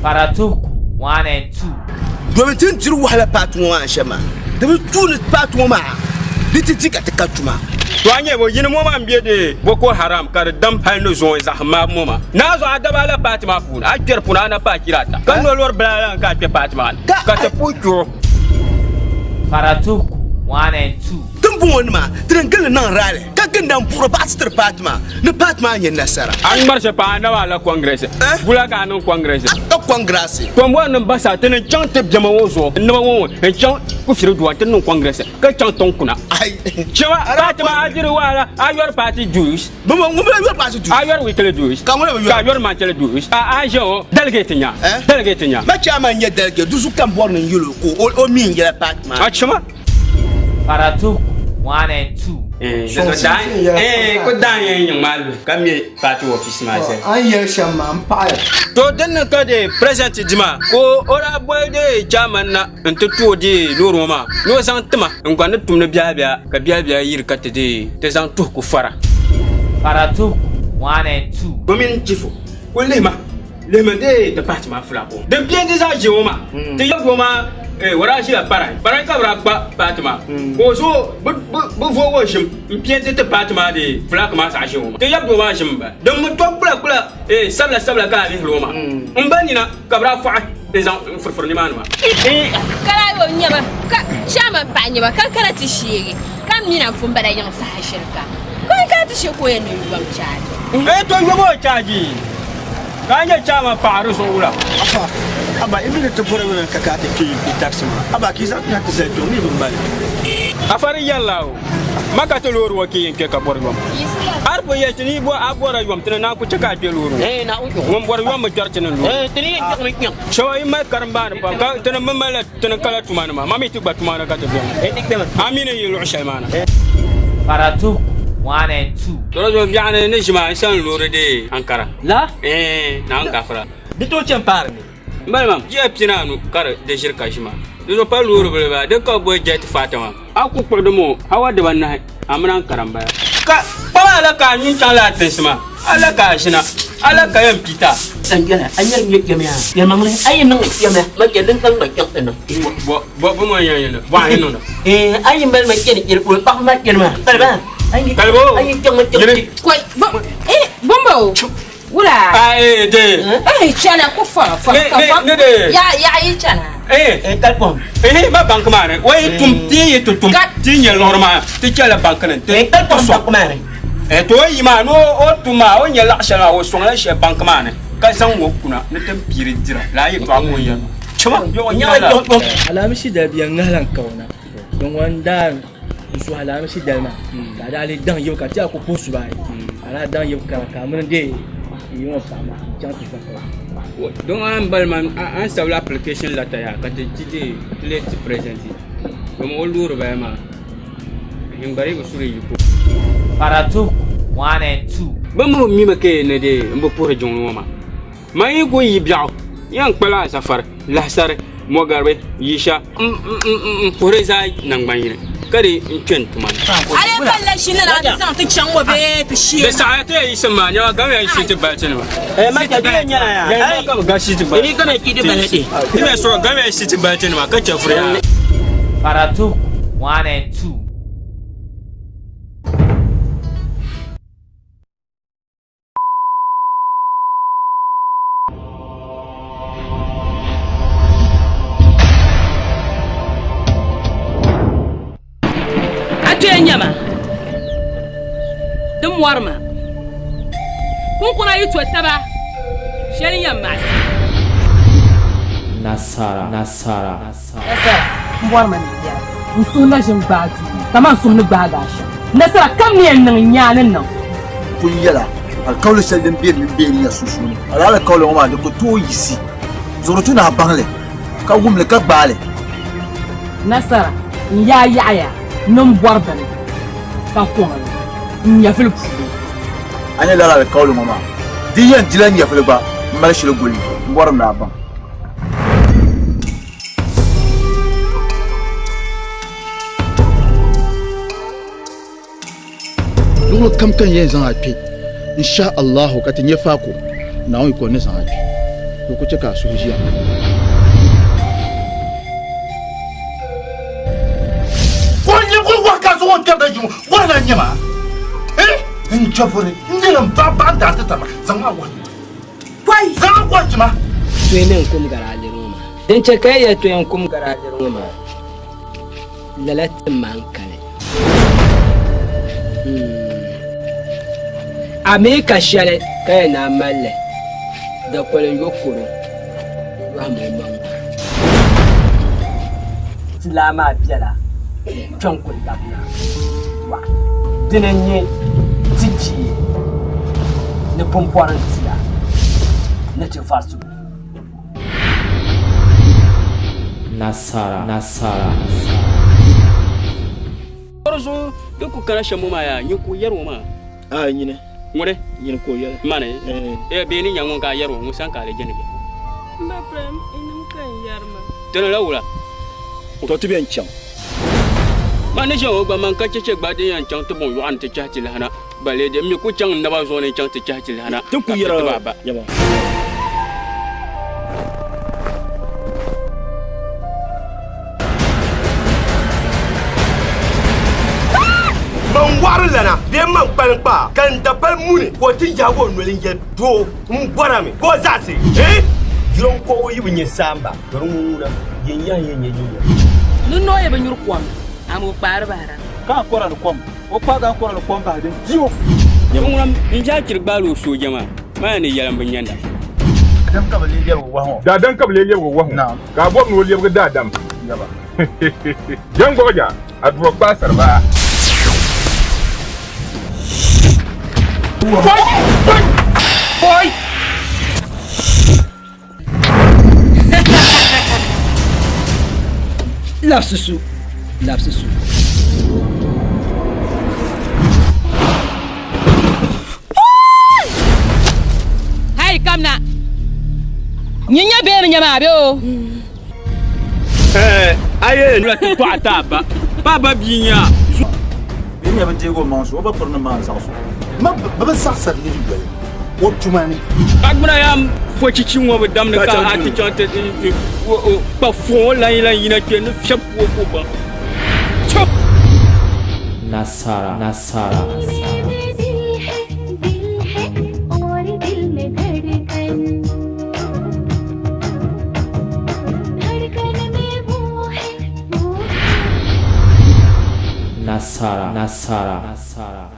Faratuku 1 and 2. Domin ti ni diri wahala paati ŋɔ maa shɛm maa, di bi tuui ni paati ŋɔ maa di ti di ka ti ka tuma. To a nyɛ bo yini ŋɔ maa m-be di Boko Haram ka di dam hali ni zuŋɔ zahim maabu ŋɔ maa. Naa zuɣu a daba a la paati maa puuni, a kpɛri puuni a na paai chira ata ka noli lɔri bila lan ka a kpe paati maa ni ka ti puhi kpe o. Faratuku 1 and 2. Din bɔŋɔ nima, ti din gili niŋ rally ka ginda m-puhiri baɣisi tiri paati maa ni paati maa nyɛ nasara. A ni ŋmari shɛli paai a naba a la Congress. Bula ka a niŋ Congress. Ka Congress. To m-bɔri ni m basa ti ni chaŋ ti biɛma ŋɔ zuɣu n naba ŋɔ ŋɔ n chaŋ Kufiri dua ti niŋ Congress ka chaŋ tiŋ kuna. Chɛma paati maa a diri wahala a yɔri paati dues. Ŋun bi yɔri paati dues. A yɔri weekly dues. Ka ŋun bi yɔri. Ka a yɔri monthly dues. A a ʒe o delegate nya. Delegate nya. Ma chairman nyɛ delegate duzu ka m bɔri ni n yɛl o ka o mi n yɛla paati maa. A chɛma. Faratuku 1 and 2. Eh, ko daan yɛn yiŋ maa luhi ka me party office maa zali. A ni yɛli shɛm maa, m paɣiya. To din ni ka di president di maa ka o daa boli di chairman na n-ti ti o di loori ŋɔ maa ni o zaŋ ti ma n gba ni tum ni biɛhibiɛhi ka biɛhibiɛhi yiri ka ti di ti zaŋ tuhi ku fara. Faratuku 1 and 2. O mini chifu kuli lihi ma. Lihimi di ti pahi ti maa fulaak ŋɔ. Din piɛ n-di zaɣ ʒee ŋɔ maa, ti yab ŋɔ maa o daa ʒila parai. Parai ka bɛ daa kpa paati maa ka o zo bɛ vooi o ʒim m-piɛ n-ti ti paati maa di fulaak maa zaɣ ʒee ŋɔ maa. Ti yab ŋɔ maa ʒim m-bala. Din mi tɔb kpula kpula sabila sabila ka a lihiri o maa, m ba nina ka bɛ daa fɔɣi n-zaŋ n-furifuri nimaani maa. Ka daa yo n-nyɛ ba, ka chairman paɣa n-nyɛ ba, ka n kana ti sheegi, ka m mi na m-pun bala yiŋ saha shɛli kam, ka n kana ti sheegi ka o yɛn ni yom chaaji. To yom o chaaji. Ka a nyɛ chaama paɣa di zuɣu wula? Afa, aba i mi ni ti bɔri mi ka ka a ti kpe yi taxi maa, aba ka yi zaŋ ti na ti zali kpe mi bi mali. Afa di yɛlila o, ma ka ti loori ŋɔ kee n-kpe ka bɔri yom. A di pun yɛli ti ni yi bɔ a bɔrila yom ti ni naan ku che ka a kpe loori ŋɔ. Ŋun bɔri yom mi kpɛri ti ni loori. Shɛba yi mali karimbaani pam ka ti ni mi malila ti ni kala tuma nima, ma mi ti gba tuma ni ka ti beni. A mi ni yi luɣ shɛli maa na. Faratuku 1 and 2. Tɔrɔ zuɣu biɛɣuni ni ʒima n sani loori dee Ankara. La? Eeh, Naawuni gafara. Di tooi chani paari ni. M bali maa, jiya pina anu ka di ʒiri ka ʒima. Di zuɣu pa loori bila bala, di ka bɛ boli jet fighter maa. A ku kpuɣi di moo awa dibanahi, a mini Ankara m-bala. Ka kpam a la ka a nyu n-chaŋ lala tinsi maa, a la ka a ʒina, a la ka yɛn pita. Sanjana, a nyari nyɛ kpɛm yaa. Yɛlimaŋli, a yi niŋ kpɛm ya, ma chɛ din kam gba chaŋ ti niŋ. Bɔ, bɔ, bɔ ŋɔ yɛn yɛli, bɔɣa yi niŋda. Eeh, a yi mali ma chɛni chɛli polo, paɣaba maa chɛni maa, kaliba. Kalibo, A yi chaŋ ma chaŋ yini. ti. Koi, bo, eh, bombo, wula. A eh, de. Eh, chana ku fɔŋ, fɔŋ, Ne, ka ne, fɔŋ. ne de. Ya, ya yi chana. Eh, Eh, kalipɔm. eh, ma bank maa ni, o yi tum, ti yi ti tum, Ka- ti nyɛ liɣiri maa, ti chɛla bank ni, ti Eh, kalipɔm sɔŋ. bank maa ni. Eh, to o yi maa ni o tum maa, o nyɛ laɣ shɛli maa, o sɔŋla shɛli bank maa ni, ka zaŋ o kuna ni ti piiri dira. Lala yɛltɔɣa ŋɔ o yɛli maa. Chima, yɔɣɔ Nyɛla nyɛla. kpɔŋ kpɔŋ. Alaamisi dali bɛ yɛn ŋahila n kawana din ŋɔ n daa n suhi alaamisi dali maa ka a daa lee daŋ yibu ka ti a ku puhi suba ayi ka a daa daŋ yibu kara ka a mini dee yi ŋɔ paɣa maa n chaŋ ti va kawana. Don a ni bali maa a ni sabila application letter yaa ka ti ti dee ti lee ti present domi o loori bala maa n gba dii bi suri yiko. Faratuku 1 and 2. Bɛ mi bi mi mi ka ni dee n bi puhiri jiŋli ŋɔ maa. Man yi ku yi biɛɣu, yɛn kpala asafari, lahisari, mɔgaribi, yisha n puhiri zaa naŋgban yini ka di n kpe n tuma ni. A lee palila ʒi ni na ti zaŋ ti chaŋ ŋɔ bee ti shee Di saɣaya ti yɛn yiɣisim maa, nɛma gamiya yi shiti baliti nima. Eh, ma chɛ, di yɛn nyɛla yaa. Yɛlima ka bɛ ga shiti baliti. Di gamiya chi di baliti. Di bɛ sɔrɔ gamiya yi shiti baliti nima ka chɛ vuri yaa. Faratuku 1 and 2. A kpee nyɛma din mɔri ma kunkuna yi to taba shɛli n yɛn maɣisi. Nasara, nasara. Nasara m bɔri ma ni biɛla n suhu na ʒini gbaai duu kaman n suhu ni gbaagi a shɛm. Nasara kam ni yɛn niŋ n nyaa ni niŋ. Pun yɛla alikauli shɛli din be ni be ni ya sunsuuni. Lala alikauli ŋɔ maa di ku tooi yiɣisi zuɣuri tu ni a baŋ li ka wum li ka gbaai li. Nasara n yaa yaɣiya ni m bɔri bini ka kɔŋ li n nyɛvili puuni. A ni lala alikauli ŋɔ maa di yɛn dila nyɛvili gba m mali shili guli m bɔri ni a baŋ. Luɣili kam ka n yɛn zaŋ a kpe, insha Allahu ka ti nya faako, Naawuni yiko n ni zaŋ a kpe. Ka ku chɛ ka a suhu ʒiya. Ko n nyɛ ko wahi ka zuɣu n kpɛrida ʒimu wahi na n-nyɛ maa eh n chɛfuri n nyɛla n baɣa baɣa n daa ti taba zaŋ a wahi Kɔi! Zaŋ a wahi jima. Toyi ni n kum gari a liri ŋɔ maa. Din chɛ ka yi yɛli toyi n kum gari a liri ŋɔ maa, lala tim maa n-kali. A mi ka shɛli ka yɛn naan mali li, dakoli n-yo koro yɔhim o maŋ maa. Ti laa maa bela kpiɔŋ kuli labina wa. Dini n-nyɛ ti bia ni pumpɔrim tia ni ti varisigu. Nasara Nasara. Di zuɣu di ku kana shɛm ŋɔ maa yaa, nyin ka o yɛri ŋɔ maa. A nyini. Ŋuni? Nyini ka o yɛli. Mani? Eh, bee ni nya ŋun ka a yɛri o, ŋun sani ka a lee jɛndi bɛ? M ba Ibrahim, inim ka n yɛri maa. Ti niŋla wula? To ti bɛn chaŋ. Man ni ʒiya ŋɔ gba, man ka cheche gba din yɛn chaŋ ti bɔŋ yɔɣu ni ti chahi ti lahina. Balee di, m mi ku chaŋ n naba zuɣu ni n-chaŋ ti chahi ti lahina Ti ku ka yɛra ti ba a ba. yɛma. Man wɔɣiri lana bee man kpalim kpaa ka n dapali muni ka o ti yaagi o noli n-yɛli doo m bɔrimi ka o zaɣisi eh? Yino n-kɔɣi o yi bi nya saamba ka di ŋun ŋuna yin yahi yɛn nyɛ yinya. Ni noo yi bi nyuri kom, amaa o kpaari bahira. Ka a kɔra ni kom, o kpaagi ankɔra ni kom bahi din di o. Ŋuna n-daa chiri gbaali o sooja maa, maa ni yɛli m bi nyanda. Daadam ka bɛ lee lɛbigi wahu ŋɔ. Daadam ka bɛ lee lɛbigi wahu ŋɔ. Ka a bɔri ni o lɛbigi daadam. Jɛŋgɔɣija, a dua kpaai sariba. Labisi su, labisi su. Hai kamna. Nyin nya bee bi nya maa bee o? Aye la ti tɔɣa ti a ba. Pa ba bia nya. Bɛ nya bi deegi o maŋ so, o ba piri ni maan zaɣis o. Ma bɛ bi zaɣisiri nir yoli o tuma ni. A gbuna yaa fo chichi ŋɔ bi damdi ka a ti chaŋ ti kpa fuɣi ŋɔ lan lan yina kpe ni fiɛb ku o ka o baŋ. Chop! Nasara Nasara. Nasara Nasara Nasara.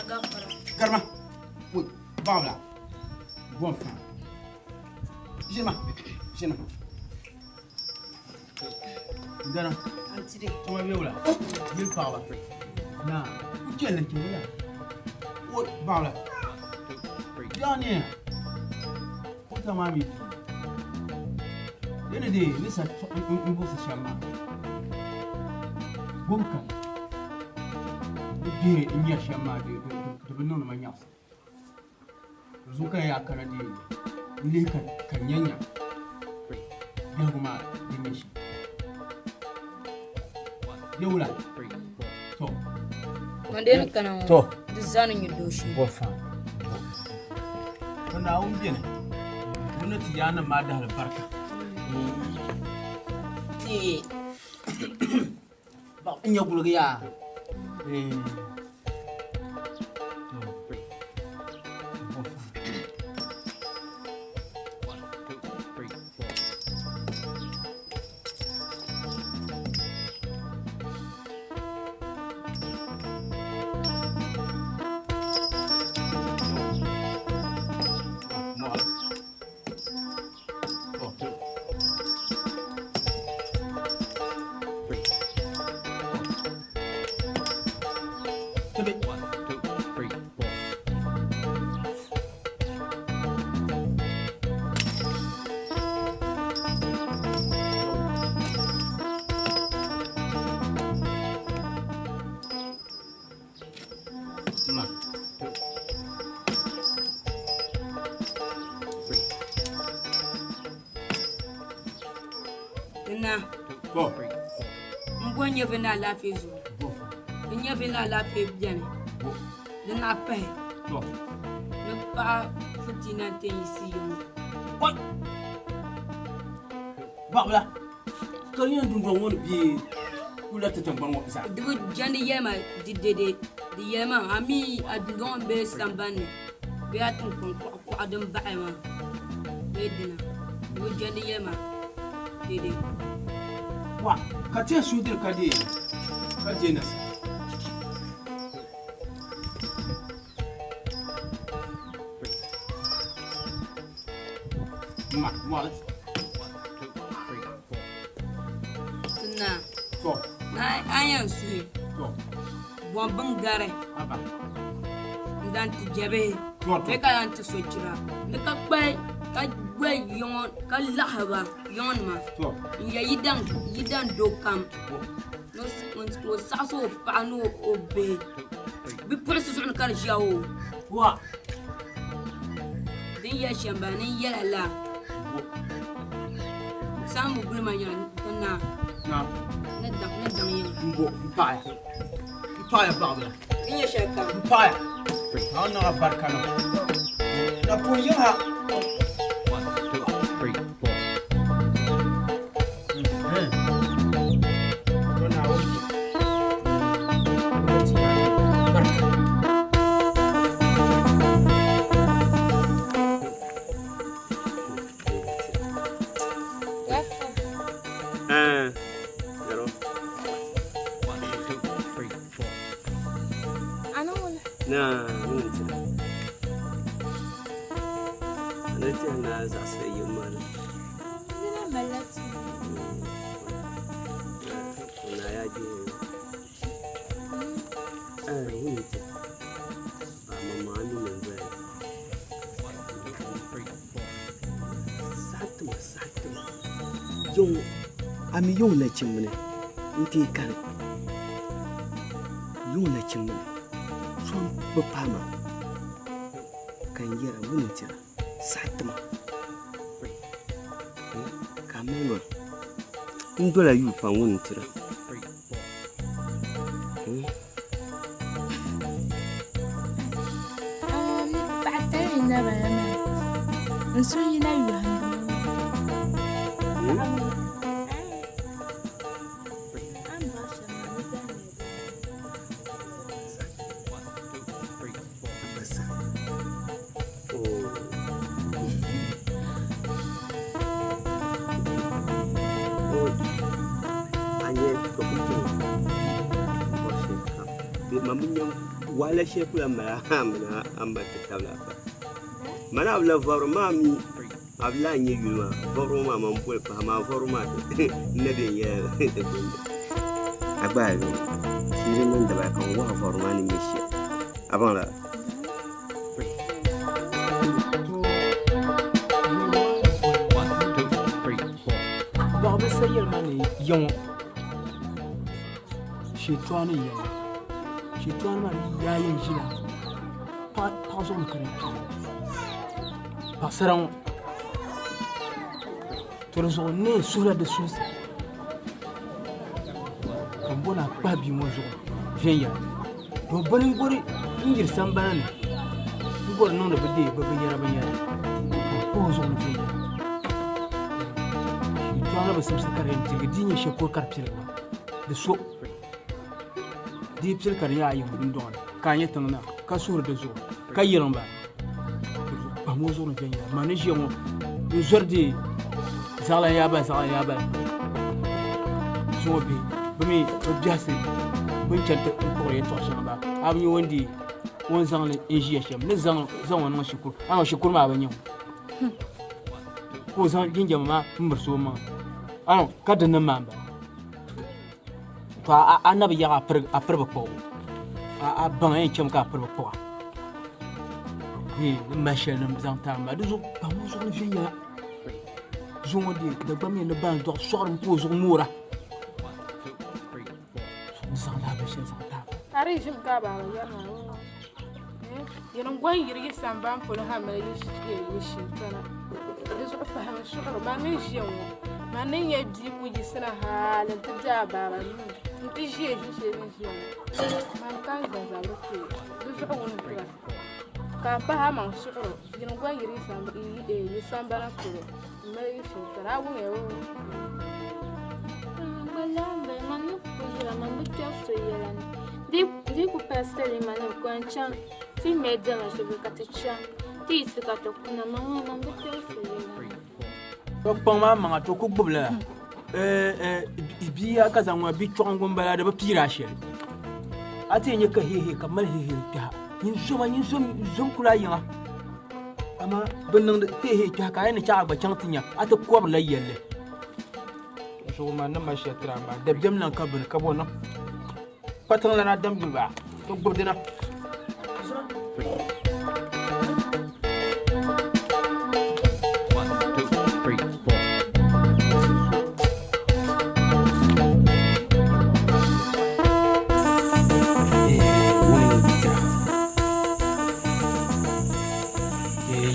gafara. Garma. Wai, baawla. Bon fa. Jima. Jima. Dara. Antire. Tuma be wula. Yil paɣaba. Na, ku jɛlli ti wula. O baawla. Yaa ni. O ta maa mi bi. Dini de ni sa n buɣisi shɛm maa. Bom kani. Di bihiri n nyɛri shɛm maa di bi niŋdi ma nyaɣisi. Zuɣu ka yaa kana di n lihi ka nya nya biɛhigu maa di nyɛ shɛm. Bɛ wula? To. Mandeni kana ŋɔ. To. Di zani nyɛ dooshee. Bɔ fa. To Naawuni beni. Ŋun ni ti yaannim maa dahili barika. Ti n nyɛ guligi yaa. Na. N bo nyɛvi ni alaafee zuɣu. Di nyɛvi ni alaafee beni. Di naɣ pahi. Ni paɣa fitina nti yiɣisi yiŋ. Baɣabila, ka di yɛn dundɔŋ ŋɔ ni bee kula ti tiŋgbani ŋɔ zaa. Di bi jɛndi yɛlima di dede. Di yɛlima a mi a dundɔŋ ŋɔ be sambani ni bee a tiŋkpaŋ kuɣa din baɣi maa bee dina. Di bi jɛndi yɛlima dede. Wa, ka ti yɛn suhudiri ka deei ka deei nasara. Ma, mɔɣili. Na. To. Na a yɛn suhi. To. Bɔn bin gari. Aba. N zaŋ ti jɛbihi. To, to. Bee ka zaŋ ti sochira. Ni ka kpahi ka goli yiŋɔ ka laɣisi ba yiŋnima. To. N yɛ yidan doo kam. Ni o saɣisi o paɣa ni o bihi. Bipuɣinsi zuɣu ni ka di ʒiya o. Wa. Din yɛli shɛm bala ni n yɛla laa. Saamba guli ma nyɛla ti naa. Na. Ni daŋ ni daŋ yiŋa. N bo n paɣaya. N paɣaya baɣabila. N nyɛ shɛli kam. N paɣaya. Naawuni niŋ a barika niŋ. Na pun yiŋ ha. 1, 2, 3, 4. To Naawuni bi. Ti barika. Zero. 1, 2, 3, 4. Na, ŋun ti. Ana ti na zaɣisi yim maa ni. Nina malila ti. Na ya bi. Ŋun ti. Ba ma ma ni min zaya. 1, 2, 3, 4. Saɣatima, saɣatima. Yɔŋ, a mi yɔŋ nachimbi ni n ti kani. Yɔŋ nachimbi ni. So bi paama ka n yɛra ŋun tira saɣatima. Ka a mali ma n dola yuu pam ŋun tira. 3, 4. Paɣa tali na bala maa. N suhu yina yɔhindi ma. 1, 2, 3, 4. Basa. Oh. Oh. A nyɛ ka ku bo bɔr shɛli kam. Bɛ ma mi nyɛ Wahala shɛli ku lahi mali a mini a ma ti tabili a ba. Mani a bi lahi vɔbiri maa mi a bi lahi nyɛ yuli maa vɔbiri ŋɔ maa man boli pahi maa vɔbiri maa ti n na bɛ n yɛla di gbunni. A gba a yuli shiri niŋ dibaayi ka n wahi vɔbiri maa ni nyɛ shɛli. A baŋ la? Baɣa bi sa yɛli ma ni ya ŋɔ shitoɣu ni n yɛli shitoɣu maa mi yaa yɛn ʒila paɣa zuɣu ni ka di pili paɣasara ŋɔ to di zuɣu n ni suhula di suhisi ka n bo ni a kpahi bia ŋɔ zuɣu viɛnyɛla to bini n gori n yiri sambana ni n gori niŋdi bi dee bi binyɛra binyɛra ka n kpahi o zuɣu ni viɛnyɛla shitoɣu ni bi simsi ka di yɛn piligi di nyɛ shɛli polo ka di piligi maa di so di yi pili ka di nyɛ a yiŋ dundɔŋ ni ka a nyɛ tiŋ na ka suhuri di zuɣu ka yiriŋ ba kpahim o zuɣu ni viɛnyɛla ma ni ʒiya ŋɔ n zori di zaɣalan yaa bala zaɣalan yaa bala zuŋɔ bihi bi mi bi biɛhisi bin chɛni ti kpuɣiri yɛltɔɣa shɛŋa ba a bi nyɛ o ni di o ni zaŋli n ʒiya shɛm ni zaŋ o niŋ shikuru a ŋɔ shikuru maa bi nyɛ o ka o zaŋ jinjɛm maa n mirisi o maŋa a ŋɔ ka di nim maa n bala to a na bi yaɣi a piri bi kpuɣibu a baŋ yɛn chɛmi ka a piri bi kpuɣa ni mali shɛli ni zaŋ taai maa di zuɣu baŋ o zuɣu ni viɛnyɛla zuŋɔ dee Dagbaŋ mi ni ban dɔɣi sɔɣirimi ka o zuɣu moora n zaŋ laa binshɛli zaŋ taai Ka di ʒim ka baaba yɛri maa oo yɛn n gɔn yirigi samban polo ha mali yi shintana di zuɣu pahimi suɣuri man ni ʒiya ŋɔ man ni nyɛ bia ku yiɣisina hali n ti be a baaba nuu n ti ʒiya ʒi shɛli ni ʒiya ŋɔ man ka n zaŋ zabiri kpee di zuɣu ŋuni n tura ka a pahi a maŋ suɣuri yɛn n gɔn yirigi yi sambana polo n mali yi shintana a wumya oo Gba man ni ku yira man bi kpɛri so yɛla ni di ku pali salima ni ko n chaŋ ti mali diɛma shɛli ka ti chaŋ ti yiɣisi ka ti kuna man ŋɔ man bi kpɛri so yɛla ni. To kpaŋ maa maŋa to ku gbubila bia ka zaŋ ŋɔ bi chɔɣingu n bala di bi piiri a shɛli a ti yɛn nyɛ ka hehe ka mali hehe kpɛha nyin zoma nyin zom zom kula yiŋa amaa bi niŋdi hehe kpɛha ka a yɛn ni chaɣ a gba chaŋ ti nya a ti kɔbirila yɛlli zuɣu maa ni mali shɛli tira maa dabiɛm lan ka bini ka bɔ niŋ kpatiŋ lana dam gbubi a to gbubi dina. 1, 2, 3, 4. Wuni ni tira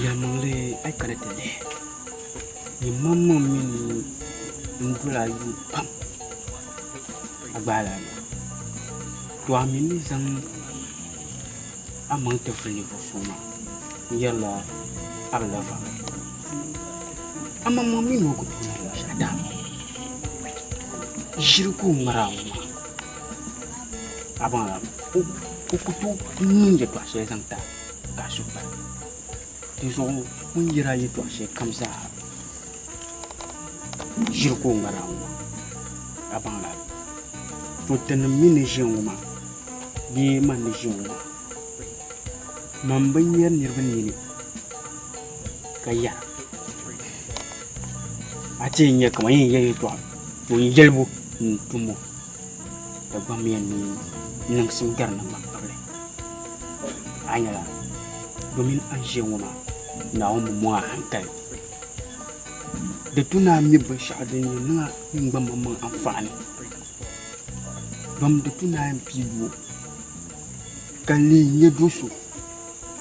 yɛlimaŋli a yi kana ti lihi nyɛ maŋmaŋ mi ni n dola a yuu pam a gbaala to a mi ni zaŋ a maŋ ti vuli ninvuɣu so maa n yɛrila a bi la vabili a maŋmaŋ mi ni o ku tooi niŋ shɛli daa ʒiri ka o ŋmari a ŋɔ maa a baŋla o ku tooi niŋ yɛltɔɣa shɛli zaŋ ti a ka a suhu pali di zuɣu o ni yɛri a yɛltɔɣa shɛli kam zaa ʒiri ka o ŋmari a ŋɔ maa a baŋla to tinim mi ni ʒiya ŋɔ maa bee man ni ʒiya ŋɔ maa man bi nyɛri niriba nini ka yɛra a ti yɛn nyɛ kaman yɛn yɛli yɛltɔɣa to n yɛlibu n tumbu Dagbaŋ mi yɛn ni niŋsim gari naŋgban kpabili a nyɛla domin a ni ʒiya ŋɔ maa Naawuni bi mɔŋ a hankali di tu ni a mi binshɛɣu din yɛn niŋ a ningbuni maŋmaŋ anfaani dom di tu ni a yɛn pii doo ka leei nyɛ do so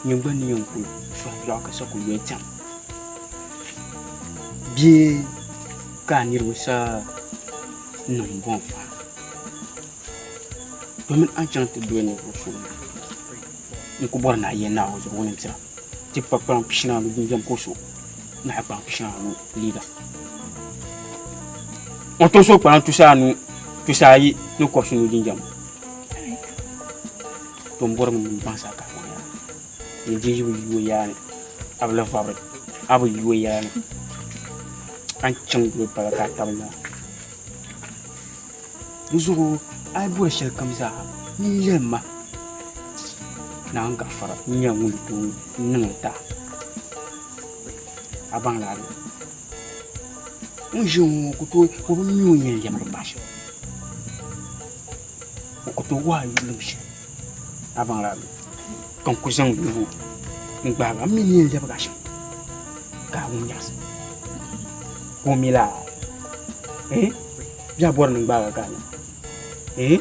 nyɛ gba ni yɛn kuli sɔhi biɛɣu ka sa ku yoli tɛm bee ka a niriba sa niŋ bɔnfaa domin a ni chaŋ ti doli ninvuɣu so maa n ku bɔri ni a yɛli Naawuni zuɣu ŋuni n-tira ti pa kpalaŋ pishinaanu jinjam ka o so ni hali kpalaŋ pishinaanu liiga o tooi so kpalaŋ tusaanu tusaayi ni kɔbisinu jinjam to n bɔrimi ni n baŋ sa ka a baŋ yaa ni di yi bi yuui yaani a bi lahi vabiri a bi yuui yaani a ni chaŋ doli pala ka a tabi laa di zuɣu a yi bɔri shɛli kam zaa nyin yɛlim ma. Naawuni gafara n-nyɛ ŋun ni tooi niŋ li ti a. A baŋ lala? O ni ʒiya ŋɔ o ku tooi, o bi mi o ni yɛn lɛbigi paɣa shɛli. O ku tooi wahi a yurilim shɛli. A baŋ lala? Ka n ku zaŋ yubu n-gbaagi a. M mi ni yɛn lɛbigi a shɛm ka a wum nyaɣisim. Ka o mi laa? Eh? Bɛ a bɔri ni n gbaagi a ka a nya? Eh?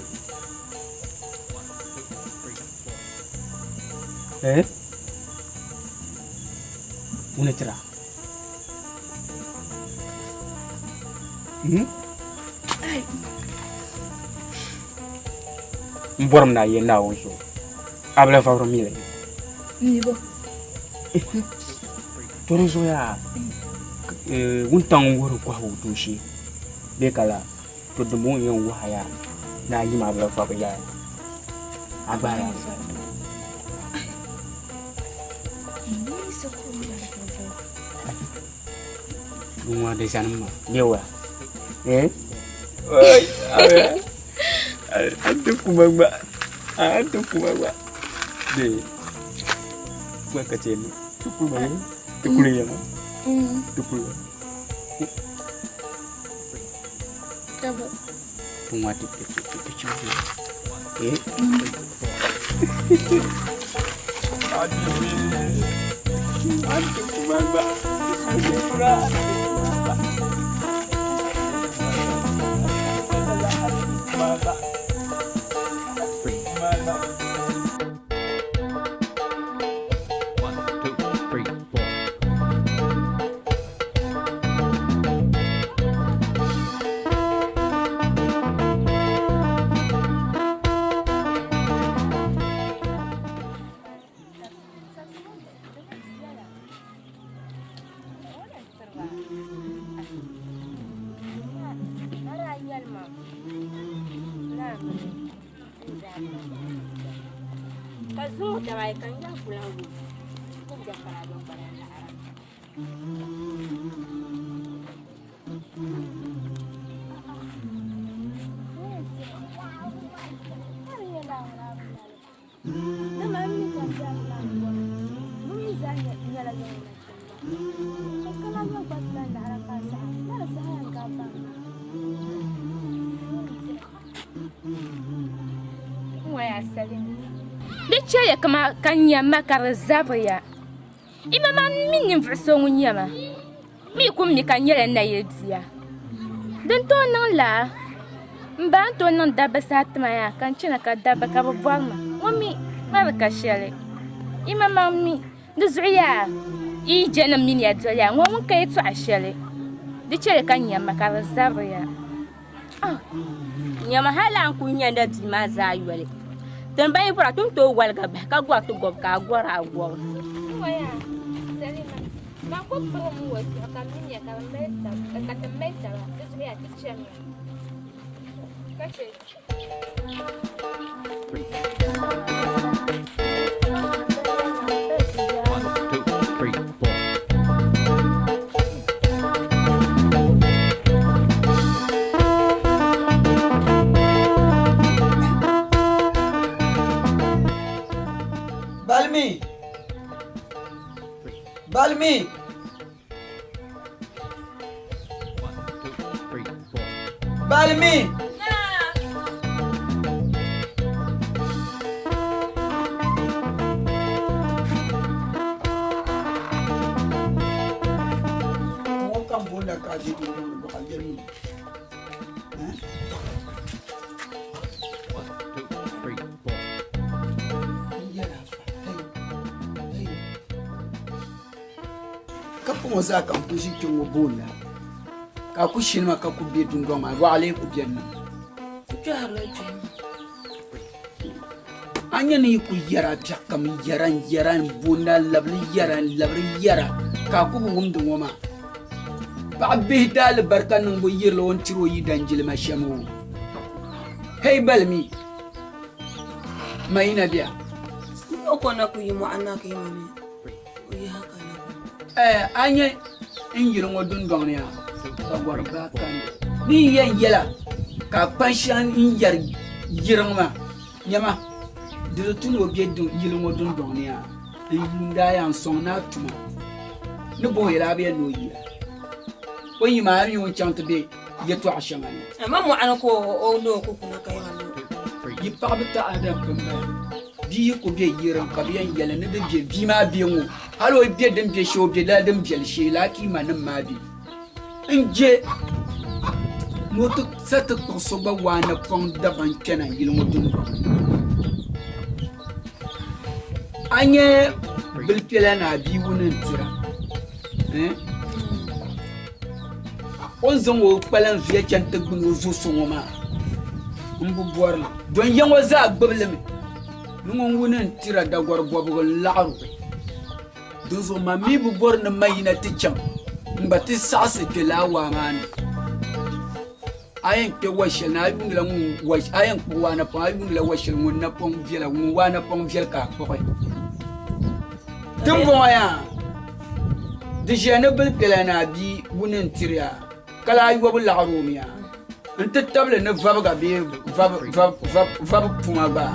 Eh? Ŋuni tira? Hmm? N bɔrim ni a yɛn Naawuni zuɣu. A bi lahi vabiri mi li? Mibo. To di zuɣu yaa wuntaŋ n-wuhiri kɔhigu dooshee bee ka laa? To dimbɔŋɔ yɛn wuhi a yaa ni a yim a bi lahi vabiri yaa a gbaai a. Ŋɔ di zani ma bee wala? Eh? A ti kuma gba a ti kuma gba bee gba ka ti ni ti kuma ti kuli yɛla ti kuli ŋɔ ti ti ti ti chaŋ eh a ti kuma gba a ti kuma Ka zuŋɔ daba ayi ka n yahi ku lahi wum ni biɛkpala biɛkpala laɣira. Di chɛya ka n nya ma ka di zabiri ya. I ma maa mi ninvuɣ so ŋun nyɛ ma mi ku mi ka n nyɛla nayili bia. Din tooi niŋ laa, m ba ni tooi niŋ dabba saha ti ma yaa ka n chana ka dabba ka bɛ bɔri ma. Ŋɔ mi ma di ka shɛli. I ma maa mi di zuɣu yaa yi yi je nim mini ya doli ya ŋɔ ŋun ka yɛtɔɣa shɛli. Di chɛli ka n nya ma ka di zabiri ya. Nyama hali a ni kuli nya na bia maa zaa yoli, ti ni ban yi bɔra ti ni tooi waligi bahi ka gɔri ti gɔbu ka a gɔri a gɔbu. Balmi! Balmi! Balmi! Ŋɔ kam boonda ka a je dundɔŋ ni bɔɣa yɛli mi. Ka puŋɔ zaa ka n ku ʒi kpe ŋɔ booni la ka a ku shini ma ka ku be dundɔŋ maa lɔɣu lee ku beni mi. A nya ni yi ku yɛra biɛɣu kam n-yɛra n-yɛra m-booni a labiri yɛra n-labiri yɛra ka a ku bi wumdi ŋɔ maa. Paɣa bihi daalibarika niŋbu yirila o ni tiri o yidan jilima shɛm o. Hei balimi, ma yi na bia. O ko na ku yi mɔɣu na ka yi ma mi o yi ha ka na. Ɛɛ, a nya n yili ŋɔ dundɔŋ ni yaa ka gɔri baai kani. Ni yi yɛn yɛla ka a kpan shɛŋa n-yɛri yiriŋ maa, nyama Di di tu ni o be yili ŋɔ dundɔŋ ni yaa, n yuunda a yaa n-sɔŋ ni a tuma ni bɔhi yɛla a bi yɛn ni o yiya. O yi maa a mi o ni chaŋ ti be yɛtɔɣ shɛŋa ni. Amaa mɔɣuni ka o ni o ku kuna ka yiŋa ni o. Yi paɣiba taɣada m-pun bala. Bia yi ku be yirim ka bɛ yɛn yɛli ni di be bia maa be ŋɔ hal o yi be din be shee o be lala din beli shee laa ka yi manim maa be. N je ni o ti sa ti kpuɣi so gba waa napɔŋ Dagbaŋ kpɛna yili ŋɔ dundɔŋ ni. A nya bilipɛla ni a bia wuni n-tira, eh? O ni zaŋ o kpalaŋ zuya chani ti gbuni o zo so ŋɔ maa, m bi bɔri li. Don ya ŋɔ zaa gbubi li mi ni ŋun wuni n-tira dagɔri bɔbigu n-laɣir o. Dinzuɣu man mi bi bɔri ni ma yina ti chaŋ n gba ti saɣisi kpe lala waa maa ni. A yɛn kpe wa shɛli ni a yuundila ŋun wa a yɛn kpuɣi waa napɔŋ a yuundila wa shɛli ŋun napɔŋ viɛla ŋun waa napɔŋ viɛli ka a kpuɣi. Dimbɔŋɔ yaa di ʒiya ni bilipɛla ni a bia wuni n-tiri ya ka lahi yɔbu laɣiri o mi ya n-ti tabili ni vabiga bee vabi puma gba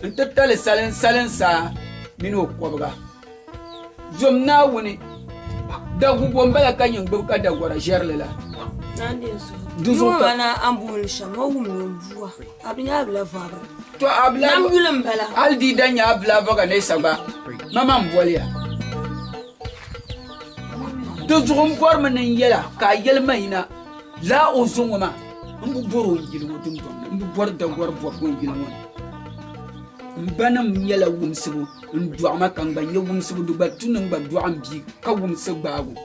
n-ti tali salinsaa mini o kɔbiga. Zom Naawuni, dagubo m-bala ka nyin gbibi ka dagɔra ʒɛri li la. Di zuɣu ka a ni booni shɛm o wum ni o bua a bi nya a bila vabira. To a bila Nam yuli m-bala. Hali di da nya a bila vaga nesa gba, mama m-boli ya. Di zuɣu m bɔrimi ni n yɛl a ka a yɛli ma yina laa o zo ŋɔ maa, m bi bɔri o n yili ŋɔ dundɔŋ ni, m bi bɔri dagɔri bɔbigu n yili ŋɔ ni. M banim nyɛla wumsibu. N dɔɣi ma ka n gba nya wumsibu di gba tu ni n gba dɔɣi m bia ka wumsi gbaagu.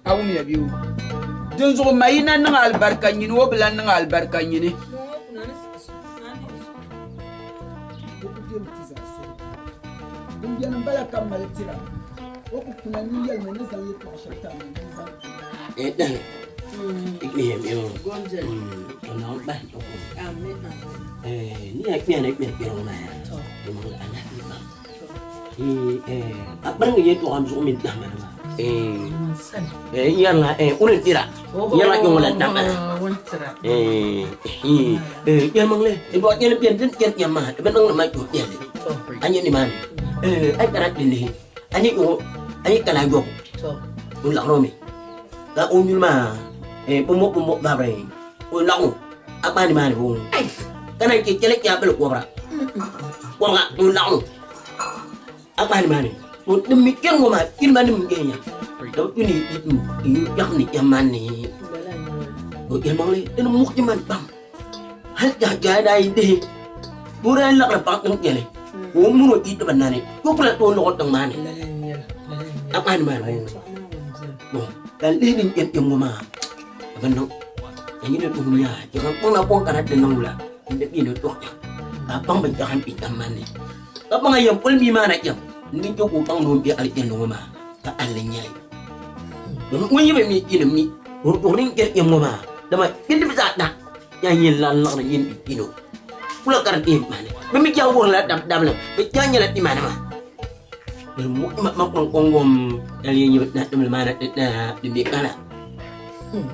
A wumya bee o? Dinzuɣu ma yi na niŋ alibarika nyini o bi lan niŋ alibarika nyini. Din beni m-bala ka mali tira, o ku kuna ni yɛlimi ni zaŋ yɛtɔɣ shɛli tari ma ni n zaŋ ti a. Kparingi yɛltɔɣa zuɣu mini tahama maa n yɛrila o ni dira n yɛrila kpɛ ŋɔ la tahama yɛlimaŋli yɛli biɛni din kpɛri kpɛm maa di bi niŋdi ma kpɛ piɛlli a nyɛ nimaani a yi kana ti lihi a nyɛ kpɛ a nyɛ kala yɔbu o laɣiri mi ka o nyuli maa bumbo bumbo babiri o laɣim a kpaai nimaani boo ka naan chɛ chɛli chɛ a bili kɔbira kɔbiga o laɣim a kpaai nimaani din mi kpɛri ŋɔ maa kpirima nim n nya ka bi kpini yaɣam ni yɛm maa ni o yɛlimaŋli dini muɣi man pam hali jahi daa yi dihi ka o daa laɣiri paɣa tiŋ kpɛli ka o mini o yi ti bi nani ka o ku lahi tooi luɣi tiŋ maa ni a kpaai nimaani boo ka n lihi din kpɛm kpɛm ŋɔ maa a bi niŋ ka nyini tuhi yaa jagan kpaŋ na kɔŋ kana ti niŋ la n di bɛ ni tɔɣi ka a baŋ bin jagan bɛ tam maa ni ka baŋ a yɛn poli mii maa na kpɛm n di chɛ ka o baŋ ni o bɛ alijanna ŋɔ maa ka alli nyɛli domin ŋun yi bi mi yi ni mi o din kpɛri kpɛm ŋɔ maa dama kpindi bi zaa ta yaa yɛn lan liɣiri yɛn bi kpino kula ka di kpɛm maani bi mi chɛ wuhirila dab dabili bi chɛ nyɛla imanima ma kɔŋ kɔŋ yɛli yɛn nyɛ na dimli maa na di bɛ kana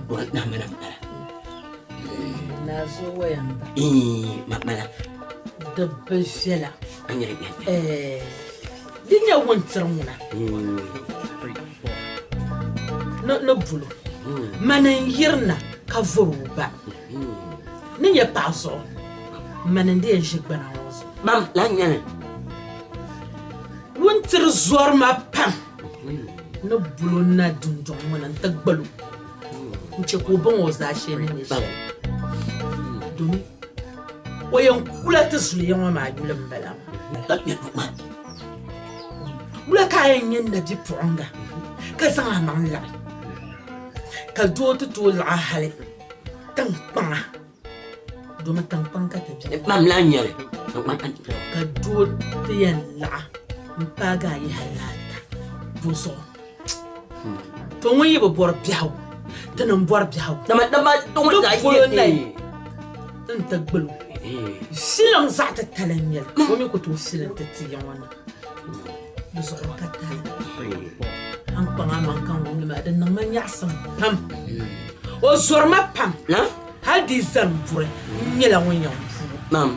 o na mana bala Nazo wayamba. Ma bala. Di bi viɛla. An yɛrɛ bɛ. Di nyɛ wuntiri ŋuna. Ni ni bulo. Mani n yirina ka vori o ba. Ni nyɛ paɣa zuɣu. Mani n di yɛn ʒi gbana ŋɔ zuɣu. Bam lan nyɛli. Wuntiri zɔri ma pam. Ni bulo na dundɔŋ ŋɔ ni n ti gbalo. N chɛ ka o baŋ o zaashee ni nyɛ shɛli. Domi o yɛn kula ti zuliya ŋɔ maa yuli m-bala maa. Wula ka a yɛn nyɛ nabipuɣiŋga ka zaŋ a maŋ laɣi ka doo ti tooi laɣi hali tiŋkpaŋa domi tiŋkpaŋ ka ti be. Mam lan nyɛli. Ka doo ti yɛn laɣi m-paagi a yi hali ni ata bɔzuɣu. To ŋun yi bi bɔri biɛhigu, ti ni bɔri biɛhigu. Dama dama to ŋun Ti polo na n ti gbali o. Filiŋ zaɣ titali n nyɛli. O mi ku tooi filiŋ ti ti ya ŋɔ na. Di zuɣu ka taali. A ni kpaŋ amaŋ ka n wumli maa, di niŋ ma nyaɣisim pam. O zɔri ma pam. Hali di yi zani buri, n nyɛla ŋun yɛn puui. Mam.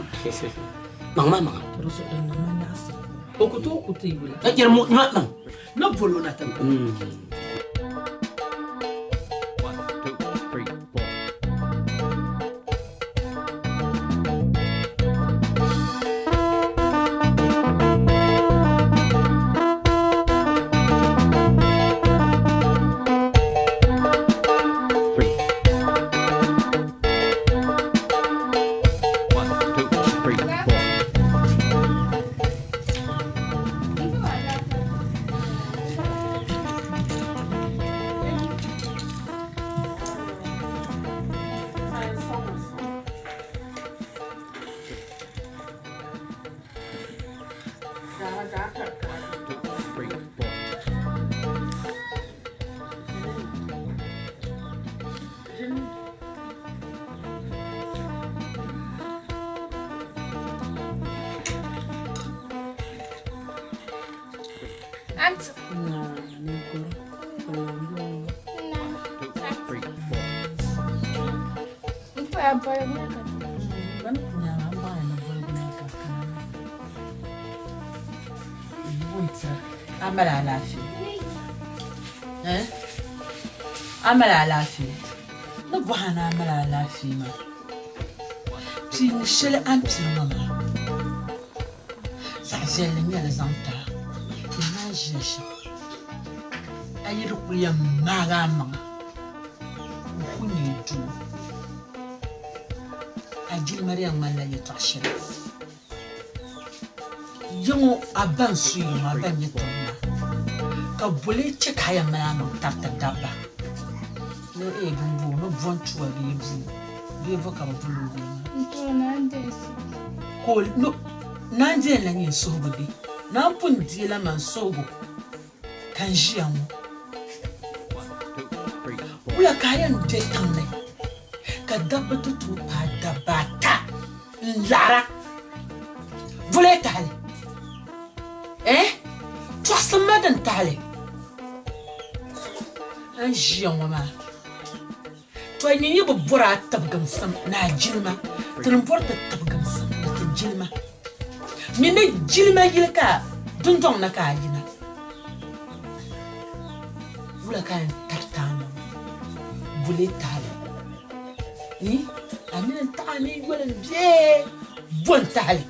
Maŋ ma maŋa. To di zuɣu din niŋ ma nyaɣisi. O ku tooi ku ti yuli. Ka jɛri mu ma maŋ. Ni bolo na ti. 1, 2, 3, 4. 3. 1, 2, 3, 4. 2, 3, 4. Auntie. 2, 3, 4. Mpa bɔligu na ka A mali alaafee? Eh? A mali alaafee? Ni bɔha ni a mali alaafee maa. Piini shɛli a ni pili ŋɔ maa, zaɣ viɛlli nyɛli zaŋ ti a. Di naan ʒiya shɛm. A yi di kuli yɛn maagi a maŋa, n ku nyɛ doo. A jilima di yɛn ŋmanila yɛltɔɣa shɛli. Yiŋɔ a ba n su yiŋɔ a ba n nyɛ tiŋ maa. Ka boli chɛ ka a yɛn mali a maŋ tariti dabba. Ni ee bin bo ni bo n-tuwa bee buu bee bo ka bɛ bo loori maa. N-tuwa naan deei suhu. Ka o no naan deei la nyɛ n suhigu bee? Naan pun deei la man suhigu ka n ʒiya ŋɔ. 1, 2, 3, 4. Wula ka a yɛn be tiŋ ni ka dabba ti tooi paai dabba ata n-laɣira boli tahili? Eh? Tɔɣisim ma din tahili. A ni ʒiya ŋɔ maa, to nyin yi bi bɔri a tibigimsim ni a jilima, ti ni bɔri ti tibigimsim ni ti jilima. Mi ni jilima yili ka dundɔŋ na ka a yina. Wula ka a yɛn tariti a maŋa boli tahili? Ni a nini n-taɣi a ni yoli m-bee bo n-tahili?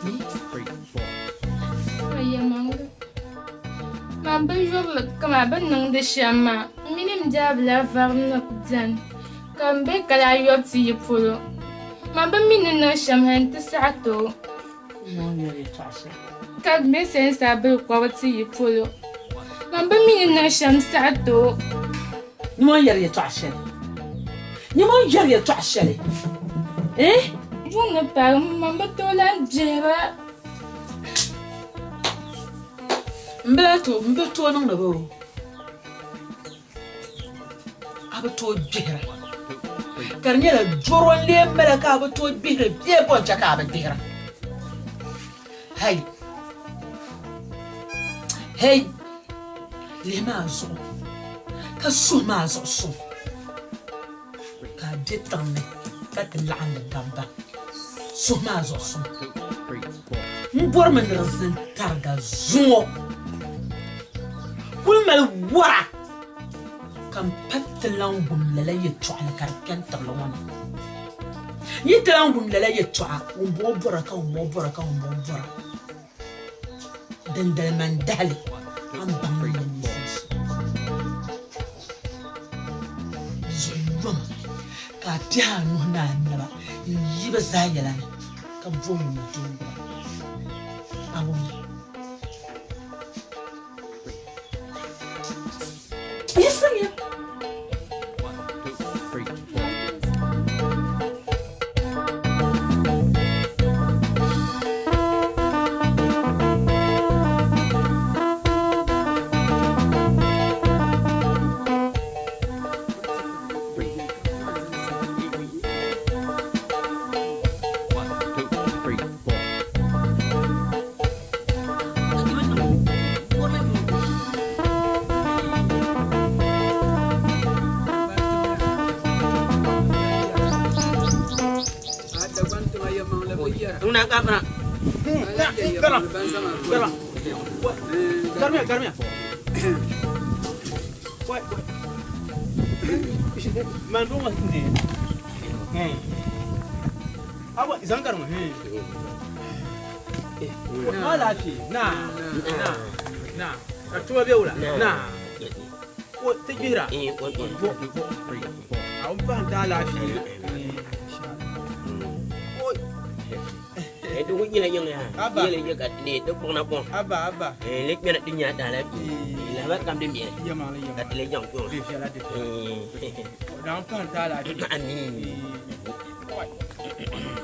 1, 2, 3, 4. Ayamaŋli. Man bi yurili kama bɛ niŋdi shɛm maa, m mini m daabila vari ni ku beni ka m be kala yɔbu ti yi polo. Man bi mi ni niŋ shɛm hali nti saɣi ti o. Ka bɛ sensa bili kɔbu ti yi polo. Man bi mi ni niŋ shɛm saɣi ti o. Nyama o yɛri yɛltɔɣa shɛli. Nyama o yɛri yɛltɔɣa shɛli. Eh? Yuŋ ni paagi man bi tooi lan gbihira. M bi lahi tooi, m bi tooi niŋdi ba o. A bi tooi gbihira. Ka di nyɛla dɔro n-lee mali ka a bi tooi gbihiri bee bɔ n-chɛ ka a bi gbihira. Hai! Hei! Lihi maa zuɣu ka suhi maa zuɣu suŋ ka a be tiŋ ni ka ti laɣindi dabba. Suhi maa zuɣu suŋ. 2, 3, 4. N bɔrimi ni di zani tariga zuŋɔ kuli mali wara ka m pa ti lan wum lala yɛltɔɣali ka di kpɛn tibili ŋɔ ni. N yi ti lan wum lala yɛltɔɣa, ŋumbɔŋɔ bɔra ka ŋumbɔŋɔ bɔra ka ŋumbɔŋɔ bɔra. Dindali man dahili a ni baŋ ni nyɛ ninsal so. Di zuɣu yom ka a piɛhi a nuhi ni a naba n-yi bɛ zaa yɛla ni ka bo ŋun ni tooi gbuba. A wummi. Yiɣisimiya. 1, 2, 3, 4. 3. 1, 2, 3, 4. Ŋuna gafara. Gara. Gara. Garmiya, garmiya. Wai, wai. Man do ma ndi. Awa zan garma. Ma lafi. Na. Na. Na. Ka tuba be wula. Na. Ko ta gira. Bo. A un fa ta lafi. Eh du yila yang ya. Abba. Yila ye ka ne de pong na pong. Abba, abba. Eh le kpena di nya da la bi. La ba kam de mi. Yama la yama. Ka tile yang ko. De fiala de. Na un fa ta lafi. Amin.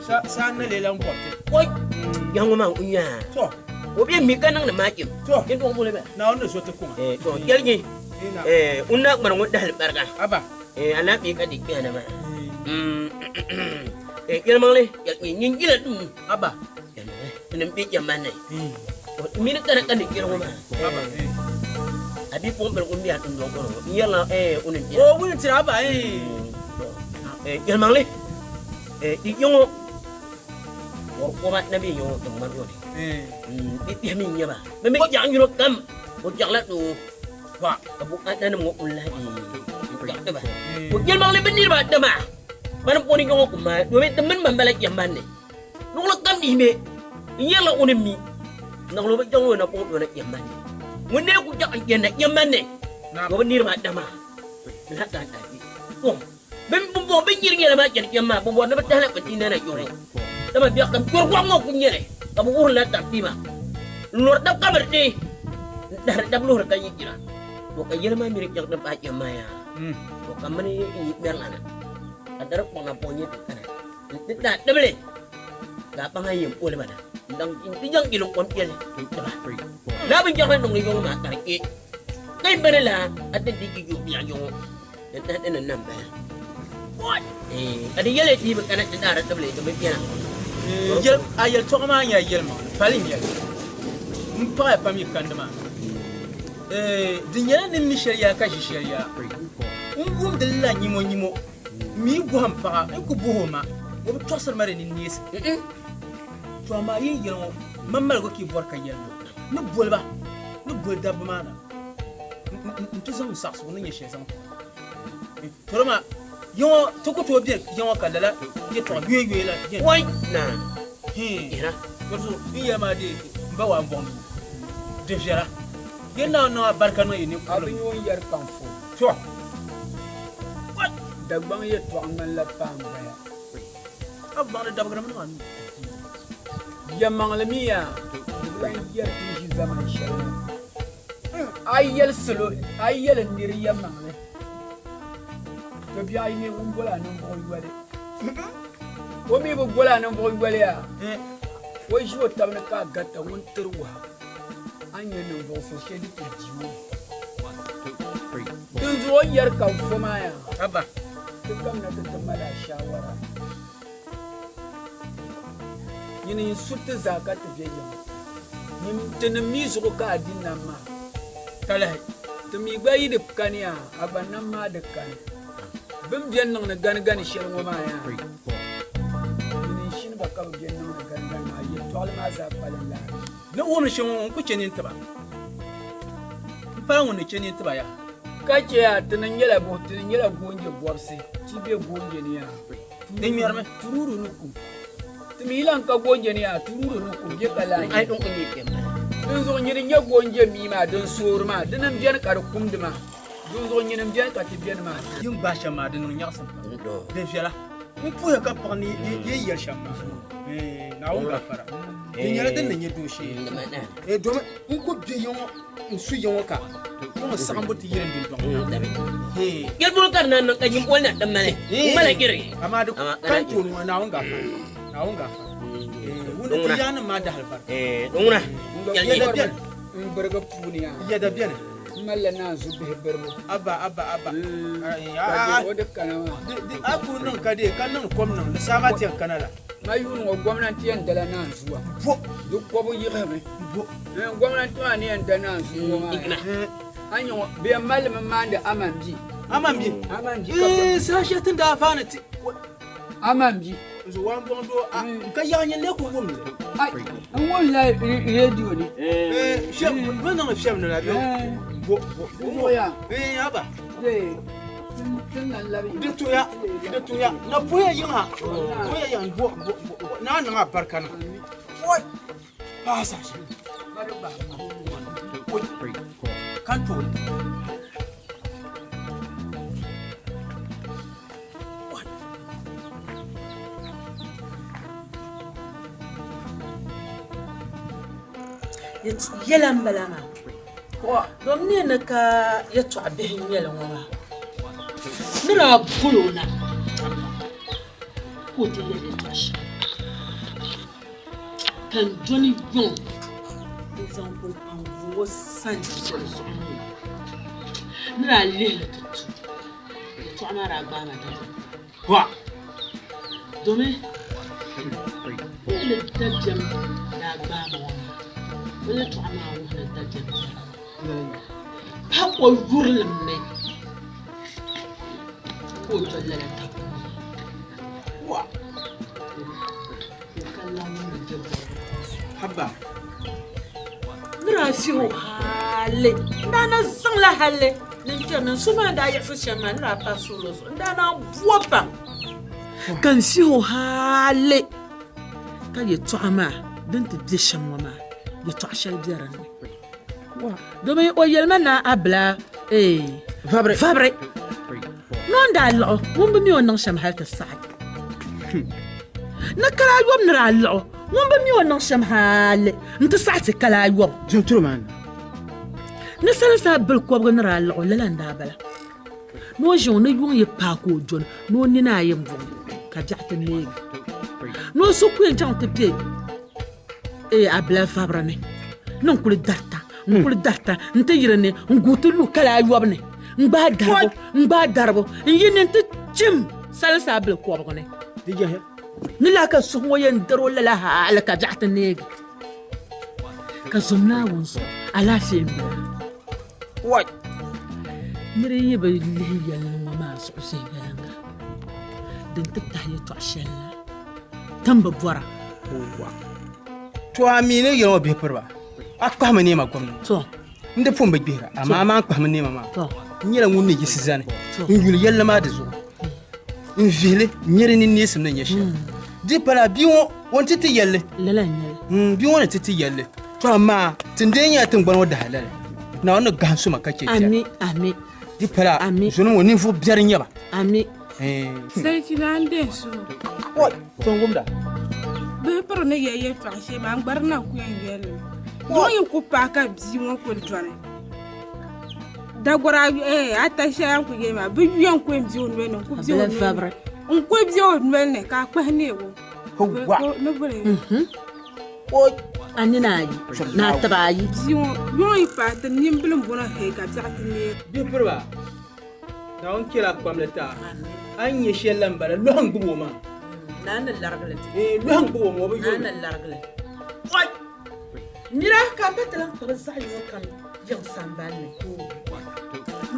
Sa sa na le lan botte. Oi. Yang ma un ya. To. O bi mi ka nang na ma kim. To. Kin dong bole ba. Na on so te kuma. Eh to yelgi. Eh unna bar ngon dal barka. Abba. Eh ana bi ka di kpena ma. Eh yelmangle yel ni nyin gila dum. Abba. Nim bi jamane. Mi ni kana kan di ma. Abba. Abi pom bel ko mi atun dong ko. Yela eh unin. O wuni tira abba eh. Eh yelmangle. Eh di yongo. Wo ko ma nabi yongo dum man yoni. Eh. Di ti mi nyaba. Me mi jang yuro kam. Ko jang la du. Wa. Ka bu ada nam ngo ulla di. Jang ba. Ko yelmangle ben ni ba dama. Manam poni yongo ko ma. Do me temen man bala jamane. Lu kam di me. Yela unin mi. Na lo ba jang na po do na jamane. Wone ku jang na jamane. Ko ni ba dama. La ta ta. Ko ben bu bo ben yir ngela ma jan jamma bu bo na ba tala ba tinna na yore. Dama bi kam kor ko ngo ku nyere. Ka bu ur la ta tima. Lor dab kabar de. Dar dab lor ka yira. Ko ka yelma mi rek jang ba jamma ya. Ko kam ni yi mer lana. Adar ko na po nyi kana. Ti ta debele. Ga pa ngayem ko le bana. Ndang ti jang ilong kon piel. Daba. La bin jang nong yong ma ka ke. Kai bare la atin di ki yu ya yong. Da ta na nam ba. What? Eh, adi yele ti ba kana ti dara debele de piel. Yel a yel tɔgɔ maa nyɛ yelma pali n yɛli n paɣaya pam yi kandi maa di nyɛla ni mi shɛli yaa ka ʒi shɛli yaa n wumdi la nyimo nyimo mi bɔhim paɣa n ku bɔhi o ma o bi tɔɣisiri ma di ni neesi to amaa yi yɛli ŋɔ man maligu ka i bɔri ka yɛli ni boli ba ni boli dabba maa na n ti zaŋ n saɣasigu ni nyɛ shɛli zaŋ to di maa yɛŋɔ ti ku tooi bɛ yɛŋɔ ka lala yɛltɔɣa yooi yooi la Wai na. Ira. N yɛli maa de n ba waa n bɔŋ di viɛla yɛn naa niŋ a barika niŋ yi ni A bi nyɛ o yɛri kanfo. To. Dagbaŋ yɛltɔɣa ŋmanila paangbaya. A bi baŋdi dabigiri mini maa nuu. Yɛlimaŋli mi yaa di bi lan yɛri ti ʒi zaman shɛli ni. A yɛli salo a yɛli niri yɛlimaŋli. To biɛɣu yi ne ŋun boli a ninvuɣu yoli. O mi bi boli a ninvuɣu yoli yaa. O ʒi o tabi ni ka a garita ŋun tiri wahu. A ni nyɛ ninvuɣu so shɛli di ti di o. Dinzuɣu o ni yɛri ka fo maa yaa. Abba. Ti kamina ti ti mali a shaawara. Nyini n su ti zaa ka ti be yiŋa. Ti ni mi zuɣu ka a di nam maa. Talahi. Ti mi gba yi di kani yaa, a gba nam maa di kani. Bɛ ni beni niŋdi gani gani shɛli ŋɔ maa yaa. Nyini n shini ba ka bɛ beni niŋdi gani gani maa yɛltɔɣali maa zaa kpalim laa. Ni wumdi shɛm ŋɔ n ku chɛ nini tiba. N pala ŋun ni chɛ nini tiba yaa. Ka chɛ yaa ti ni nyɛla bo ti ni nyɛla goonje bɔbisi ti be goonje ni yaa. Di ŋmɛrimi. Turuuru ni kum. Ti mi lan ka goonje ni yaa turuuru ni kum bɛ ka laa Ai dun kun yi kpɛm bala. Dinzuɣu nyini nyɛ goonje mii maa din soori maa dini n beni ka di kumdi maa. Dinzuɣu nyini n beni ka ti beni maa. Yin gbaai shɛm maa di niŋ nyaɣasim pam. Di viɛla. N puhiya ka paɣa ni yi yɛli shɛm maa. Naawuni gafara. Di nyɛla din ni nyɛ dooshee. Domi n ku be yiŋɔ n su yiŋɔ ka yiŋɔ saɣimbu ti yiri n dundɔŋ. Yɛli ka di na niŋ ka yim boli na ti mali. N mali giri. Amaa di kan tooni ŋɔ Naawuni gafara. Naawuni gafara. Wuni ti yaanima maa dahali barika. Ŋuna. Yɛda beni. N birigi puuni yaa. Yɛda beni. N malila naanzu bihi biribu. Abba abba abba. Ka o di kana maa. A ku niŋ ka dee ka niŋ kom niŋ di saaba ti yɛn kana la. Ma yuuni ŋɔ gomnanti yɛn dala naanzuwa. Bo. Di kɔbu yiɣimi. Bo. Gomnanti maa ni yɛn da naanzuwa ŋɔ maa. A nyɛ ŋɔ bɛ yɛn malimi maandi aman bi. Aman bi. Aman bi. Saha shɛli ti ni daa vaani ti. Aman bi. Nzo wa n bɔŋ doo a ka yaɣa nyɛ lee ku wum li. Ai n wum la radio ni. Eh, fiɛm bi niŋdi fiɛm ni la bɛ bo bo bo ya. Eh, aba. Di tuya di tuya na puya yiŋa puya yiŋa bo bo bo naa niŋ a barika na. Oi paasa. Oi kan tooni. Yɛla n bala maa domi ni ni ka yɛltɔɣa bihi n nyɛli ŋɔ maa ni daa boli o na ka o ti yɛli yɛltɔɣa shɛli ka n doni yuŋ n zaŋ kunkpaŋ ŋɔ sani soli zuɣu n ni daa lihili ti tu yɛltɔɣa maa daa gbaai ma dabiɛm domi ni dabiɛm daa gbaai ma ŋɔ maa o yɛltɔɣa maa wuhi ni dabiɛm biɛni pa o yurilim ni ka o doli lala tabi ŋɔ ka lan wumdi dabiɛm. Haba. Ni daa fihi o hali n daa na zaŋla hali ni n kpɛri ni n suhu maa ni daa yiɣisi shɛm maa ni daa pa suɣulo zuɣu n daa naan bo pam ka n fihi o hali ka yɛltɔɣa maa din ti be shɛm ŋɔ maa yɛltɔɣa shɛli be din ni domi o yɛli ma ni a bila vabiri ni o ni daa liɣi ŋun bi mi o niŋ shɛm hali ti saɣi ni kala ayɔbu ni daa liɣi ŋun bi mi o niŋ shɛm hali n-ti saɣi ti kala ayɔbu ni salinsi bili kɔbiga ni daa liɣi o lala n-daa bala ni o ʒi ŋɔ ni yuŋ yi paai ka o dɔni ni o nina ayi m-bɔŋɔ ka biɛɣu ti neegi ni o so ku yɛn chaŋ ti be abila vabiri ni ni n kuli darita n kuli darita n ti yiri ni n guui ti lu kala ayɔbu ni n gbaai daribu n gbaai daribu n yi ni n ti chim salinsi bili kɔbiga ni ni laa ka suhu ŋɔ yɛn dari o lala hali ka biɛɣu ti neegi ka zom Naawuni zuɣu alaafee m bala nira yi bi lihi yɛlli ŋɔ maa zuɣu viɛnyɛliŋga din ti tahi yɛltɔɣa shɛli la ti ni bi bɔra. To a mi ni yɛli ŋɔ bihi piriba a kpahimi neema gomna n di pun bi gbihira amaa a maan kpahimi neema maa n nyɛla ŋun ni yiɣisi zani n yuli yɛlli maa di zuɣu n vihili n nyɛ di ninneesim ni nyɛ shɛli di pala bia ŋɔ o ni ti ti yɛlli bia ŋɔ ni ti ti yɛlli to amaa ti ni dee nyɛla tiŋgbani ŋɔ dahi lali Naawuni ni gahim suma ka chɛ chɛ di pala zoni ŋɔ ninvuɣ biɛri n-nyɛ ba Sarki na n deei suhu. To n wumda. Bihi piri ni yɛli yɛltɔɣa shee maa n gba di na ku yɛn yɛli li. Yuŋ yi ku paai ka bia ŋɔ kuli dɔni. Dagora ata shɛli a ni ku yɛli maa bɛ yuya n ku yɛn be o noli ni n ku be o noli ni. N ku be o noli ni ka a kpahi neei o. Ni boli. A nina ayi ni a tiba ayi. Bia ŋɔ yuŋ yi paai ti nimbili m-bɔŋɔ hee ka biɛɣu ti neei. Bihi piriba. Naawuni chɛla a kpamli ti a. A ni nya shɛli la m-bala, lɔhi n-gbibi o maa. Naa ni larigi li ti. Ee, lɔhi n-gbibi o maa, o bi yuri. Naa ni larigi li. Oi! Nira ka a pa ti lan kpabi zaɣ yino kam yiŋ sambani ni.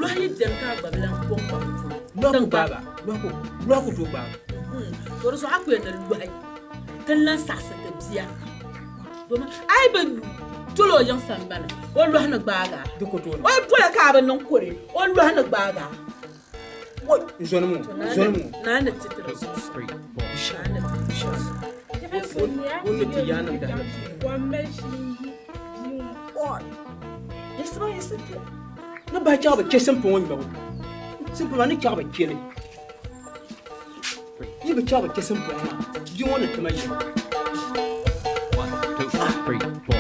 Lɔhi yi beni ka a gba bi lan kɔŋ kpabi polo. Lɔhi ku gbaai ba. Lɔhi ku tooi gbaai ba. To di zuɣu a ku yɛn ni lɔhi ti ni lan saɣisi ti bia. Domin a yi bi dol o yiŋ sambani, o lɔhi ni gbaag a. O yi boli ka a bi niŋ kɔre, o lɔhi ni gbaag a. Naa ni ti ti di zuɣu suŋ. Naa ni ti ti di zuɣu suŋ. Ni bahi chaɣ bi chɛ simpa ŋɔ ŋmɛbu. Simpa maa ni chaɣ bi chɛ li. Yi bi chaɣ bi chɛ simpa ŋɔ maa, bia ŋɔ ni ti ma yɛm. 1, 2, 3, 4.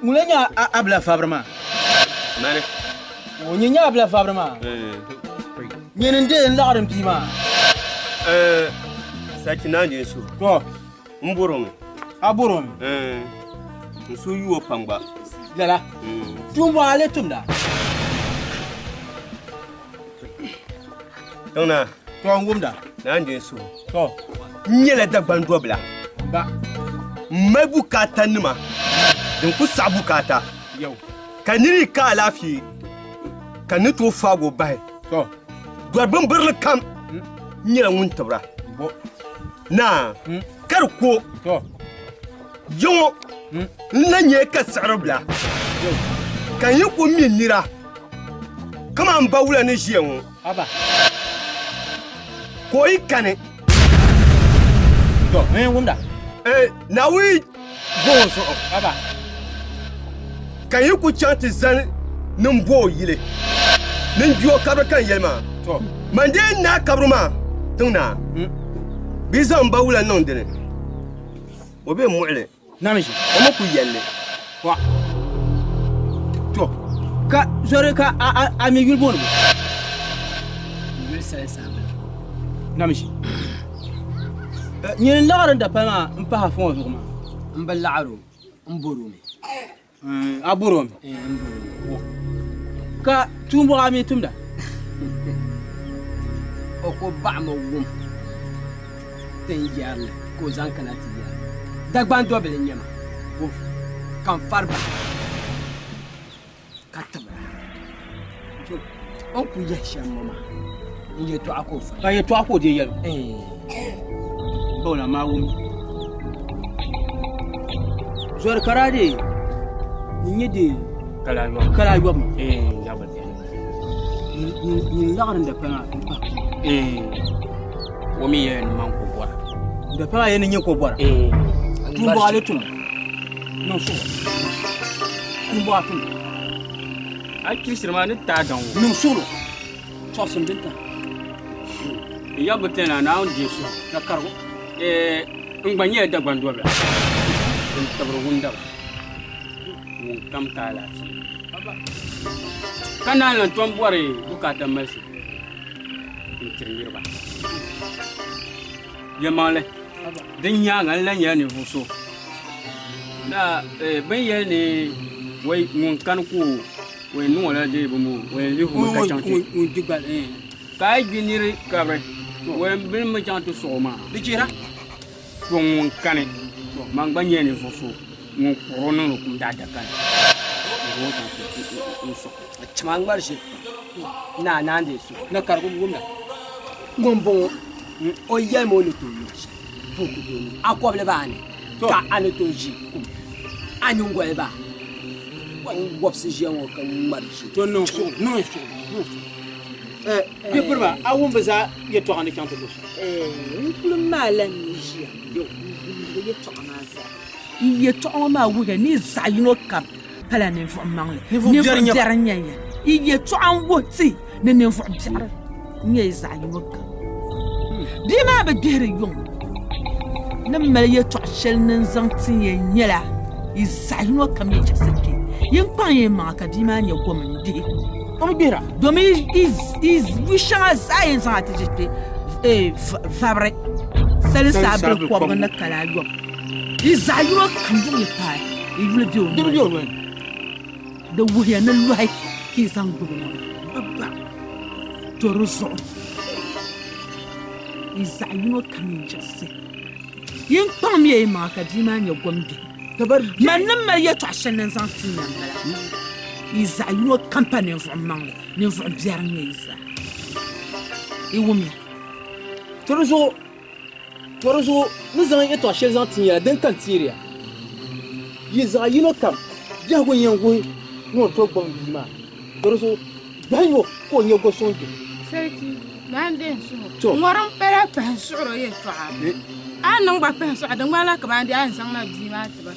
Ŋun nyɛ Abila Fabiri maa? Mani. O nyɛ nyɛ Abila Fabiri maa? Nyini n dee n laɣiri n bia maa. Sarki Naa Dinsu. To. N bɔrimi. A bɔrimi? N su yu o pam gba. Lala. Tuumba a lee tumda? Tiŋna. To n wumda. Naa Dinsu. To. N nyɛla Dagban dɔbila. Ba. N mali bukaata nima din ku saɣi bukaata. Yau. Ka niri yi ka alaafee ka ni tooi faagi o bahi. To. Dɔri bimbirili kam n nyɛla ŋun tibira. Bo. Naa ka di ko. To. Yiŋɔ n na nyɛ ka siɣiri bila. Ka n yi ku mi nira kaman ba wula ni ʒiya ŋɔ. Aba. Ka o yi kani. To, n wumda. Naawuni bo o zuɣu. Aba. Ka n yi ku chaŋ ti zani ni m bo o yili ni n gbi o kabiri ka n yɛli maa. To. Man dee n naai kabiri maa tiŋ naa. Bɛ yi zaŋ m ba wula niŋ dini, o be muɣili. Namiji. O mi ku yɛli li. Wa. To. Ka zɔri ka a mi yuli booni bo? Yuli sali saabila. Namiji. Nyini n laɣiri n dapali maa n pahi a fɔŋ zuɣu maa. N bi laɣiri o, n bɔri o mi. A bɔri o mi? N bɔri o mi. Ka tuumbuɣu a mi tumda? O ko baɣimi wum tin yɛrili ka o zaŋ kana ti yɛri. Dagban dɔbili n-nyɛ ma, ka n fari bahi ka tibira. O ni kuli yɛhi shɛm ŋɔ maa, n yɛtɔɣa ka o fari. Ka yɛtɔɣa ka o dii yɛli? Bawla maa wum. Zɔri kara dee, ni nyɛ dee kala ayɔbu maa. Nyin laɣiri n dapala maa n pahi. O mi yɛli ni man ka o bɔra. N dapala yɛli ni nyɛ ka o bɔra. Tuumbuɣa lee tum. Niŋ suhu. Tuumbuɣa tum. A chirisiri maa ni taai daŋ o. Niŋ suhu. Tɔɣisim din ta. N yab bi tɛna Naawuni deei suhu. Na karigu. N gba nyɛla Dagban dɔbila. N tibiri wundaba. Ŋun kam ka alaafee. Ka naan lan tom bɔri bukaata malisi n-tiri niriba. Yɛlimaŋli, din nyaaŋa n lan nyɛla ninvuɣ so na bɛ ni yɛli ni wai ŋun kani ka o yɛn niŋ o la dee bɛ mo o yɛn lihi o mi ka chaŋ ti ka a yi gbi niri kabiri o yɛn bini mi chaŋ ti sɔɣ o maa. Di chihira. To ŋun kani, man gba nyɛla ninvuɣ so ŋun kpuɣir o niŋdi kum daadaka ni n-zaŋ o chaŋ ti n-sɔɣ. Chima ŋmari ʒiri pam ni a naan deei so. Na karigu wumda. Ŋun bɔŋɔ o yɛlimi o ni tooi niŋ shɛli pun ku tooi niŋ. A kɔbili baa ni ka a ni tooi ʒi kum a nyingoli baa n wɔbisi ʒiya ŋɔ ka ŋmari ʒiri. To niŋ suɣulo, niŋ suɣulo, niŋ suɣulo. Bipiriba, a wum bɛ zaa yɛtɔɣa ni chaŋ ti luɣ shɛli? N kuli maala n ni ʒiya n wumdi bɛ yɛtɔɣa maa zaa. N yɛtɔɣa ŋɔ maa wuhiya ni zaɣ yino kam pala ninvuɣ maŋli. Ninvuɣ biɛri n-nyɛ ba. Ninvuɣ biɛri n-nyɛ ya. Yi yɛtɔɣa n-wuhi ti ni ninvuɣ biɛri n-nyɛ yi zaɣ yino kam. Bia maa bi gbihiri yuŋ. Ni mali yɛtɔɣ shɛli ni n zaŋ tin ya nyɛla yi zaɣ yino kam yi chiɣisi kpe. Yin kpaŋ yi maŋa ka bia maa nya gom n-gbihi. O bi gbihira. Domin yi yu shɛŋa zaa yɛn zaŋ a ti ʒi kpe vabiri salinsi abiri kɔbigi ni kala ayɔbu. Yi zaɣ yino kam yuŋ yi paai, yi yuli be o Di bi be o noli ni. Di wuhiya ni lɔhi ka yi zaŋ gbubi ŋɔ maa. To di zuɣu yi zaɣ yino kam yi yiɣisi. Yin kpaŋmiya yi maŋa ka bia maa nya gom gbihi. Man ni mali yɛtɔɣ shɛli ni n zaŋ ti ya m-bala. Yi zaɣ yino kam pa ninvuɣ maŋli, ninvuɣ biɛri n-nyɛ yi zaa. Yi wumya. To di zuɣu, to di zuɣu ni zaŋ yɛtɔɣ shɛli zaŋ ti ya la, din ka n teeri ya. Yi zaɣ yino kam biɛhigu n-yɛn wuhi ni o ni tooi gbubi m bia maa. To di zuɣu gbahim o ka o nya go suŋ gbihi. Sarki, naa n-deei n suhu. To. Ŋɔri m-pala pahi n suɣir o yɛtɔɣa. A ni niŋ gba pahi n suɣa, di ŋmanila kamani a ni zaŋla bia maa ti ba.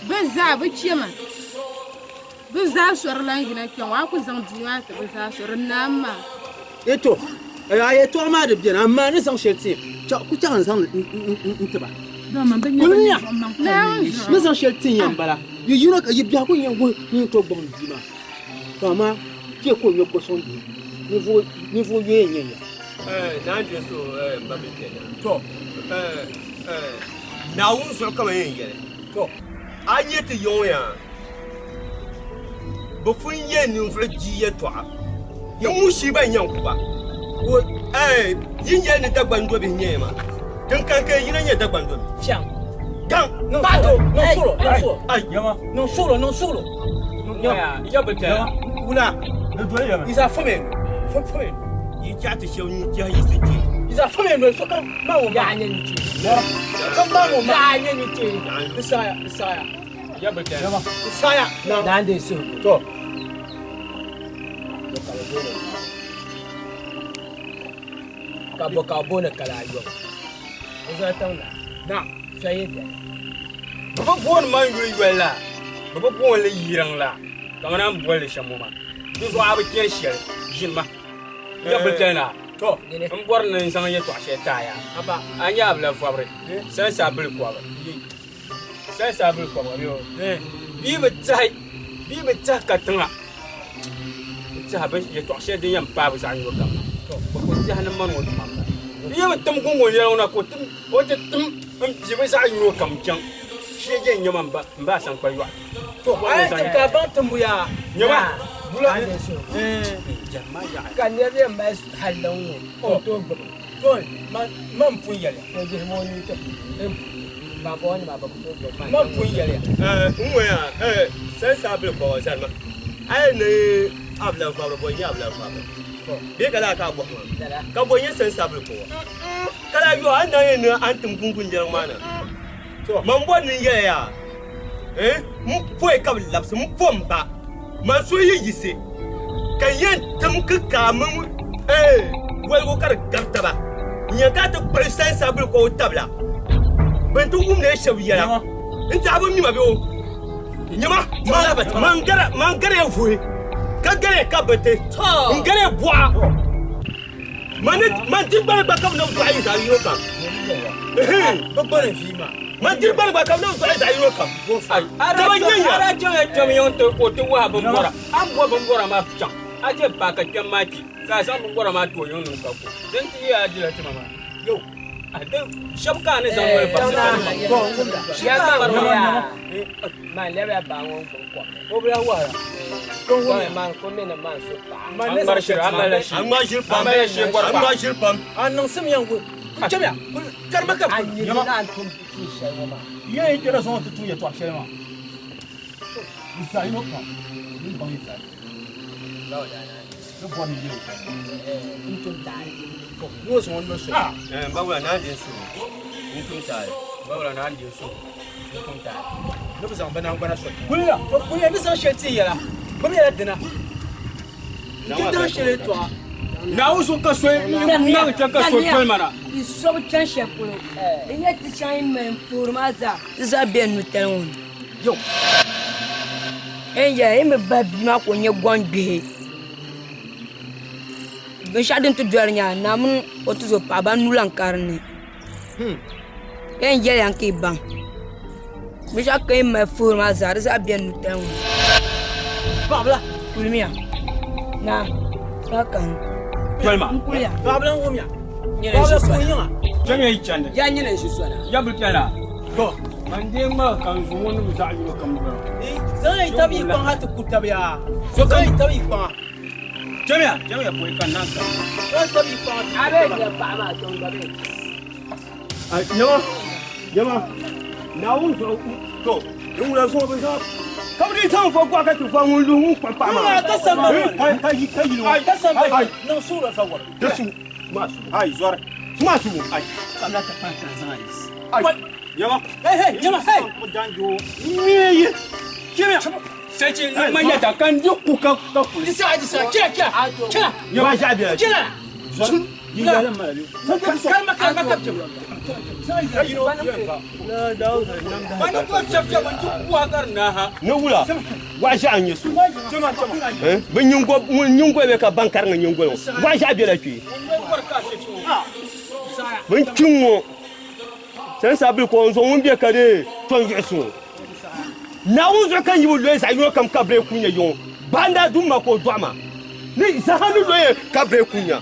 Bɛ zaa bi chɛ ma. Bɛ zaa sɔri lan yina kpe ŋɔ, a ku zaŋ bia maa ti bɛ zaa sɔri n naam maa. E to, a yɛtɔɣa maa di beni, amaa ni zaŋ shɛli ti ya, ku chaŋ n-zaŋ li n-ti ba. Kuli nya, ni zaŋ shɛli ti ya m-bala, yi yino ka yi biɛhigu yɛn wuhi ni yi tooi gbubi m bia maa. To amaa, chɛ ka o nyɔ go suŋ bihi, ninvuɣ yoya n-nyɛ ya. Naan je so n ba bi piɛla. To Naawuni zuɣu ka ma yɛn yɛli. To a nyɛ ti yiŋ yaa bɛ pun yɛn ninvuɣu jia yɛltɔɣa ni ŋun shii ban yɛn kuba. Yin yɛli ni Dagban dobihi nyɛ maa. Din kan ka yina nyɛ Dagban dobi. Fiɛŋ. Gaŋ. Pato, niŋ suɣulo, niŋ suɣulo. Ai. Niŋ suɣulo, niŋ suɣulo. Ya bi piɛla. Wuna. Isa fome. Fome. Yi chaɣ ti shɛba nuu tɛhi yi si kpe. Isa fome noli sokam maa ŋɔ maa. Yaa nyɛ ni che. Sokam maa ŋɔ maa. Yaa nyɛ ni che. Di saaya, di saaya. Ya bi piɛla. Di saaya. Naan de suhu. To. Ka bɔ ka booni kala ayɔbu. O zuɣu tiŋ na. Na. Soyi biɛni. Bɛ bi booni man yuli yoli la. Bɛ bi booni li yiriŋ la. Kamani a ni boli li shɛm ŋɔ maa. Di zuɣu a bi chani shɛli ʒini ma. Ya bi piɛla na. To. N bɔri ni n zaŋ yɛltɔɣa shɛli taai ya. Aba. A nyɛ a bi la vɔbiri. Sansa bili kɔbiri. Sansa bili kɔbiri bɛ o. Bia bi tɛhi. Bia bi tɛhi katiŋa. N tɛha bɛ yɛltɔɣa shɛli din yɛn paai bɛ zaɣ yino kam na. Bɛ ku tɛhi ni mani ŋɔ tuma m-bala. Bia bi tim guŋguŋ yɛla ŋɔ na ka o tim o ti tim n pi bɛ zaɣ yino kam chaŋ. Shee je n-nyɛ ma m ba Asankpali yɔɣu. To, a yɛn tim ka a baŋ timbu yaa. Nyɛ ma. Bula. Ka niriba yɛn mali halli ŋ-ŋɔ ka o tooi gbubi. To, man pun yɛliya. O yihi ma o nuu ti bambɔŋɔnima bɛ bi tooi gbubi. Man pun yɛliya. N ŋɔ yaa sansa bili kɔbɔ zani ma. A yɛn ni a bi lan vabiri bɔ n-nyɛ a bi lan vabiri. Bee ka laa ka a bɔhi ma. Ka bɔ n-nyɛ sansa bili kɔbɔ. Ka laa yɔ a ni na yɛn ni a ni tim guŋguŋ lɛriŋ maa na. Man bɔri ni n yɛla yaa. N pɔi ka bi labisi n po n ba. Man so yi yisi ka yɛn tim kikaa mini waligu ka di gabi taba. N yɛn ka ti kpuɣi sansa bili ka o tabila. Bɛn ti wumdi shɛba yɛla. N ti a bi mi ma bɛ o. Nyama, man gariya vuhi ka gariya ka bati. N gariya bɔɣa. Man di gbali gba ka bi na bi dɔɣi zaɣ yino kam. Bɛ gbani vii maa. Man di gbali gba ka bi na bi dɔɣi zaɣ yino kam. Daba nyɛ ya. Ara chaŋ ya kpɛm yiŋ ti ka o ti wahi bimbɔra. A ni bɔ bimbɔra maa chaŋ. A ti paai ka kpɛm maa kpi. Ka a zaŋ bimbɔra maa ti o yiŋ nim ka ku. Din ti yi a dila tima maa. Yo. Shɛba ka a ni zaŋ noli vabisi ka di ma. Ya ka ŋɔ yaa. Man lɛbila baa ŋɔ gbubi kom. O bi lahi wahira. Man ko mi ni man so paɣa. Man ne zaŋ shɛli A mali shiri. A ŋmaa ʒiri pam. A mali shiri bɔri A ŋmaa ʒiri pam. A niŋsim yɛn gu. Chamiya. Karima ka. A nyini na n tum tuun shɛli ŋɔ maa. Yɛn yi kpɛra zaŋ ti tum yɛltɔɣa shɛli maa. N zaɣ yino kam. N baŋ yi zaa. Ni bɔri ni yɛli shɛli. N tum taali. N'o zaŋ o noli soli. N ba wula naan di n suhu. N tum taali. Ba wula naan di n suhu. N tum taali. Ni bi zaŋ bɛ naŋgbana soli. Kuliya. To kuliya ni zaŋ shɛli ti yɛla. Bɛ mi yɛla dina. N ti daŋ shɛli tɔɣa. Naawuni so ka soli n naŋ chɛ ka soli doli ma na. Yi so bi chaŋ shɛli polo. Di nyɛ ti chaŋ yi mali n-puhiri maa zaa. Di zaa be n nutali ŋɔ ni. Yo. N yɛli yi mi bahi bia maa ka o nyɛ gɔŋ gbihi. Binshɛɣu din ti doli nyaa naa mini o tuzo paɣa ban nuu lan ka dinni. Yɛn yɛliya n ka yi baŋ. Binshɛɣu ka yi mali fuhiri maa zaa di zaa be n nutali ŋɔ ni. Paɣabila. Kulimiya. Naa. Saa kani. Doli ma. N kuliya. Paɣabila n wumya. Nyɛla Paɣabila ʒi kuhi sona. yiŋa. Chamiya yi chandi. Ya nyɛla ʒi sona. Ya bi piɛla. To. Man dee ŋmaa ka n zuŋɔ ni bi zaɣ yino kam doli. Zaŋ yi tabi yi kpaŋ ha ti ku tabi yaa. Zaŋ yi tabi yi kpaŋa. Chamiya, chamiya pɔi ka naan ka. Zaŋ yi tabi yi kpaŋa ti A ku bɛ taba. nyɛ paɣa maa tɔŋ gba bɛ. Nyama, nyama. Naawuni zuɣu to n wula zuɣu bi zaŋ ka bi di zaŋ fɔ gɔɣu ka ti fɔ ŋun luhi ŋun kpa paɣa maa. Ka sambani ŋɔ. Ka yi ka yili ŋɔ. Ka sambani. Ai. Niŋ suɣulo fa wɔri. Di su. Maa su. Ai zɔri. Maa su. Ai. Kabila ka pan kan zaŋ yi. Ai. Nyama. Hey hey nyama hey. Miye. Chamiya. Sai ce ni ma yɛta ka n di ku ka ka kuli. Di saɣa di saɣa chɛla chɛla. Chɛla. Nyama ʒɛɣu bɛla. Chɛla. Zɔri. Yi yɛli ma la bi. Karima karima ka chɛma. Ba ni ko fiɛ fiɛ n ti ku a ka di na ha. Ni wula waɣa ʒɛɣu n nyɛ so. Chama chama. Bi nyingo ŋun nyingoli bɛ ka ban kariŋ nyingoli ŋɔ waɣa ʒɛɣu bɛla kpee. Ŋun wari ka fiɛ fiɛ ŋɔ. Bin kpi ŋɔ sansa bili ko n zo ŋun bɛ ka de tɔn yiɣisi ŋɔ. Naawuni zuɣu ka yibu loyi zaɣ yino kam ka bire kunya yiŋɔ baanda dum ma ka o dɔɣi ma ni zaha ni loyi ka bire kunya.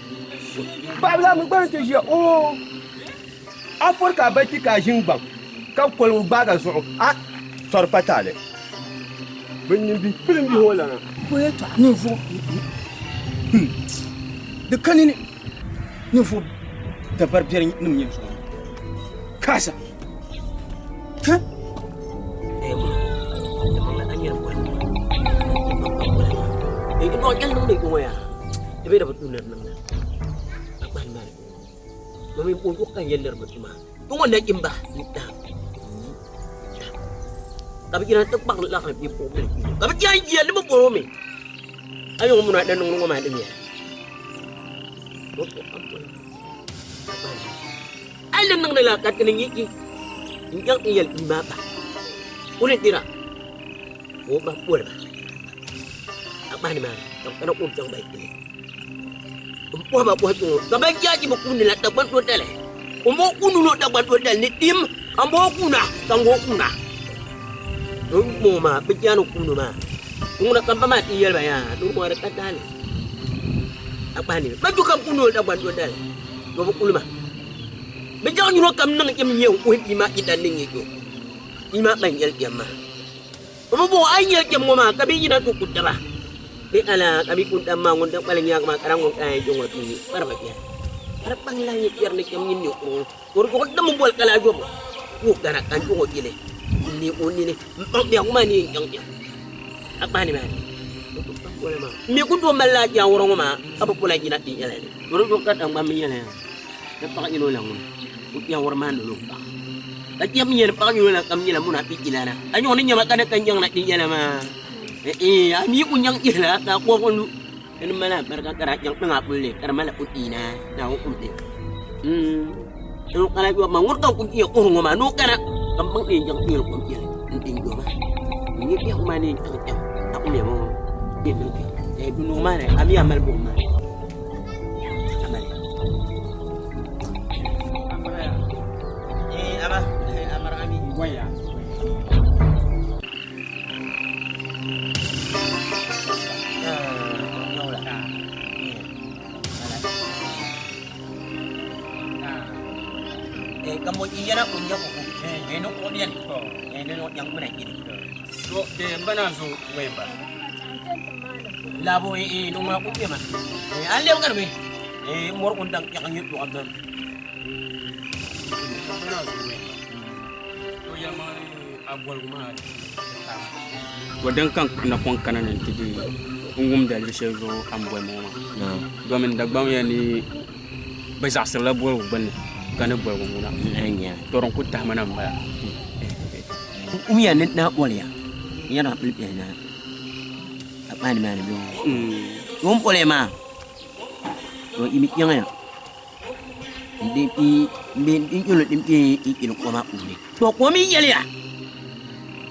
Paɣaba mi gba ni ti ʒiya oo a fɔri ka a ba ti ka a ʒini gbaŋ ka koligu gbaaga zuɣu a tɔri pa taali bɛ nyin bihi pilim bihi o lana. Ninvuɣ di ka nini ninvuɣ dabari biɛri nim nyɛ zuɣu kaasa ka Ka bi yina ti kpaɣiri laɣiri bɛ buɣubili ka bi chɛ n-jia ni bɛ bɔri o mi. A yi ŋɔ muna din niŋdi ŋɔ maa din yɛla. A yi niŋdi la ka ti ni nyɛ n-chaŋ ti yɛli bia maa ba o ni dira ka o ba boli ba a kpahi nimaani ka bɛ kana ka o chaŋ ba kpee m-bɔhi ba bɔhi ŋɔ ka ban jaaji bi kuuni la Dagban doli o mo kuuni la Dagban doli ni dim ka m bo kuuna ka n bo kuuna n mo maa bɛ jaani kuuni maa ŋuna ka m ba maa ti yɛli ba yaa ni ŋɔ di ka taali a kpahi ni ba ju kam kuuni o Dagban doli to bi kuli ma bɛ jaɣ yino kam niŋ im nyɛ n kuhi bia maa idan ni nyɛ jo bia maa ban yɛli kpɛm maa o bi bɔŋɔ a yi yɛli kpɛm ŋɔ maa ka bɛ yina ti ku daba bɛ ala ka bɛ ku daba maa ŋun da kpalim nyaagi maa ka ŋun ka yɛn ŋɔ bia kpari ba biɛri ka di kpaŋ lahi nyɛ biɛri ni kpɛm nyini ni kurugu ka o di dim boli ka lahi yobu ka o gana ka n duɣi o yili n neei o nini n baŋ biɛhigu maa ni yɛn chaŋ shɛm a kpahi nimaani n mi ku tooi mali laa jaawura ŋɔ maa ka bi kula yina ti yɛla ni di zuɣu ka tingbani mi yɛla yaa ni paɣa yino la ŋuni o jaawura maa ni o paɣa ka chɛ mi yɛli paɣa yino la kam nyɛla munafiki lana a nyɔɣu ni nyɛma ka ni ka nyaŋ na ti yɛla maa a mi ku nyaŋ ihila ka a kɔbu lu ni mali alibarika ka daa chaŋ tiŋa puli ka di mali o tiina Naawuni kum ni n kana yɔbu maa ŋuni ka n ku nyɛ kuhi ŋɔ maa ni o kana ka n baŋ ni yɛn chaŋ ti yɛli kom yɛli n din yɔba n nyɛ biɛhigu maa ni yɛn chaŋ chaŋ a ku lɛbi dunduŋ maa ni a mi a mali buɣum maa a mali ama amara ami Goya. Kambo iyana kunya ko eh no ko bien eh no yang kuna kini To de bana zo wemba. labo eh no ma ko ma eh alle ngar be eh mor ko dang yang nyut ko abdan Bana zo wemba. To ya ma a bolgu ma. To dan kan na kon kana nan tidi ngum dalil shɛli zuɣu a ni boli ŋɔ maa domin Dagbaŋ ya ni bɛ zaɣisirila boligu gbunni ka ni boligu ŋuna to din ku tahima na m-bala. Umiya ni na boliya yana pili na apani mani bi ŋun boliya maa to imi kpɛŋa n yuli din bɛ n yili koma puuni to kom yi yɛliya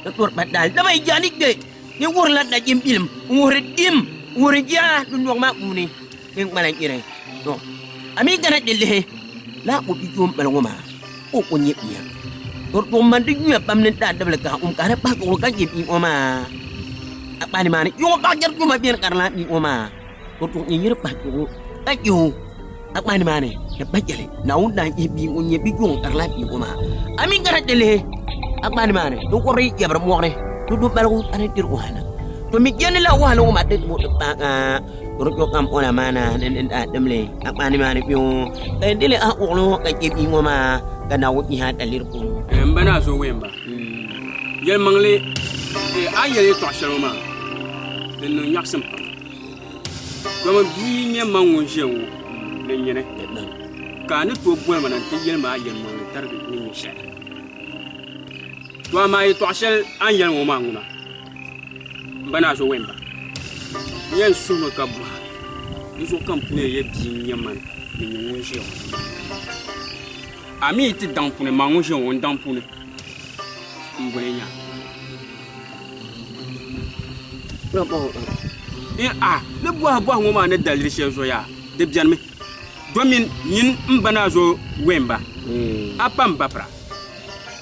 di turi pa daali dama yi jaani kpe ni wuhurila nachin bilim n wuhuri dim n wuhuri jaa dundɔŋ maa puuni din ŋmana nyɛri to a mi kana ti lihi laa ko bi joon bali ŋɔ maa o ko nyɛ bia to to man di yuya pam ni daa dibili ka um ka di kpahi zuɣu ka nyɛ bia ŋɔ maa a kpahi nimaani yuŋɔ paɣa jɛri juma bɛni ka di lahi bia ŋɔ maa to to nyɛ yiri kpahi zuɣu ka chɛ o a kpahi nimaani di pa jɛli Naawuni daa yihi bia ŋun nyɛ bi joŋ ka di lahi bia ŋɔ maa a mi kana ti lihi a kpahi nimaani di kɔbiri yi jɛbiri mɔɣuni to do baligu a ni diri wahala to mi jɛndi la wahala ŋɔ maa ti ti paagi to kam ola maana ni ni daa dimli a kpahi nimaani kpɛ ŋɔ ka yi dili a uɣuli ŋɔ ka chɛ bia ŋɔ maa ka Naawuni yihi a daliri puuni. N ba naa zo wemba. Yɛlimaŋli a yɛli yɛltɔɣa shɛli ŋɔ maa din niŋ nyaɣisim pam. Domi bia nyɛ man ŋun ʒiya ŋɔ ni nyini ka a ni tooi boli ma na nti yɛli ma a yɛlimaŋli tarigi ni nyɛ shɛli. To amaa yɛltɔɣa shɛli a ni yɛli ŋɔ maa ŋuna n ba naa zo wemba. N yɛn suhimi ka bɔha di zuɣu ka n pun yɛli ya bia n-nyɛ mani ni nyɛ ŋun ʒiya ŋɔ. A mi yi ti daŋ puuni man ŋun ʒiya ŋɔ n daŋ puuni m boli nya. A ni bɔhi bɔhi ŋɔ maa ni daliri shɛli zuɣu yaa di bɛnimi domin nyin m ba naa zo wemba a pa m bapira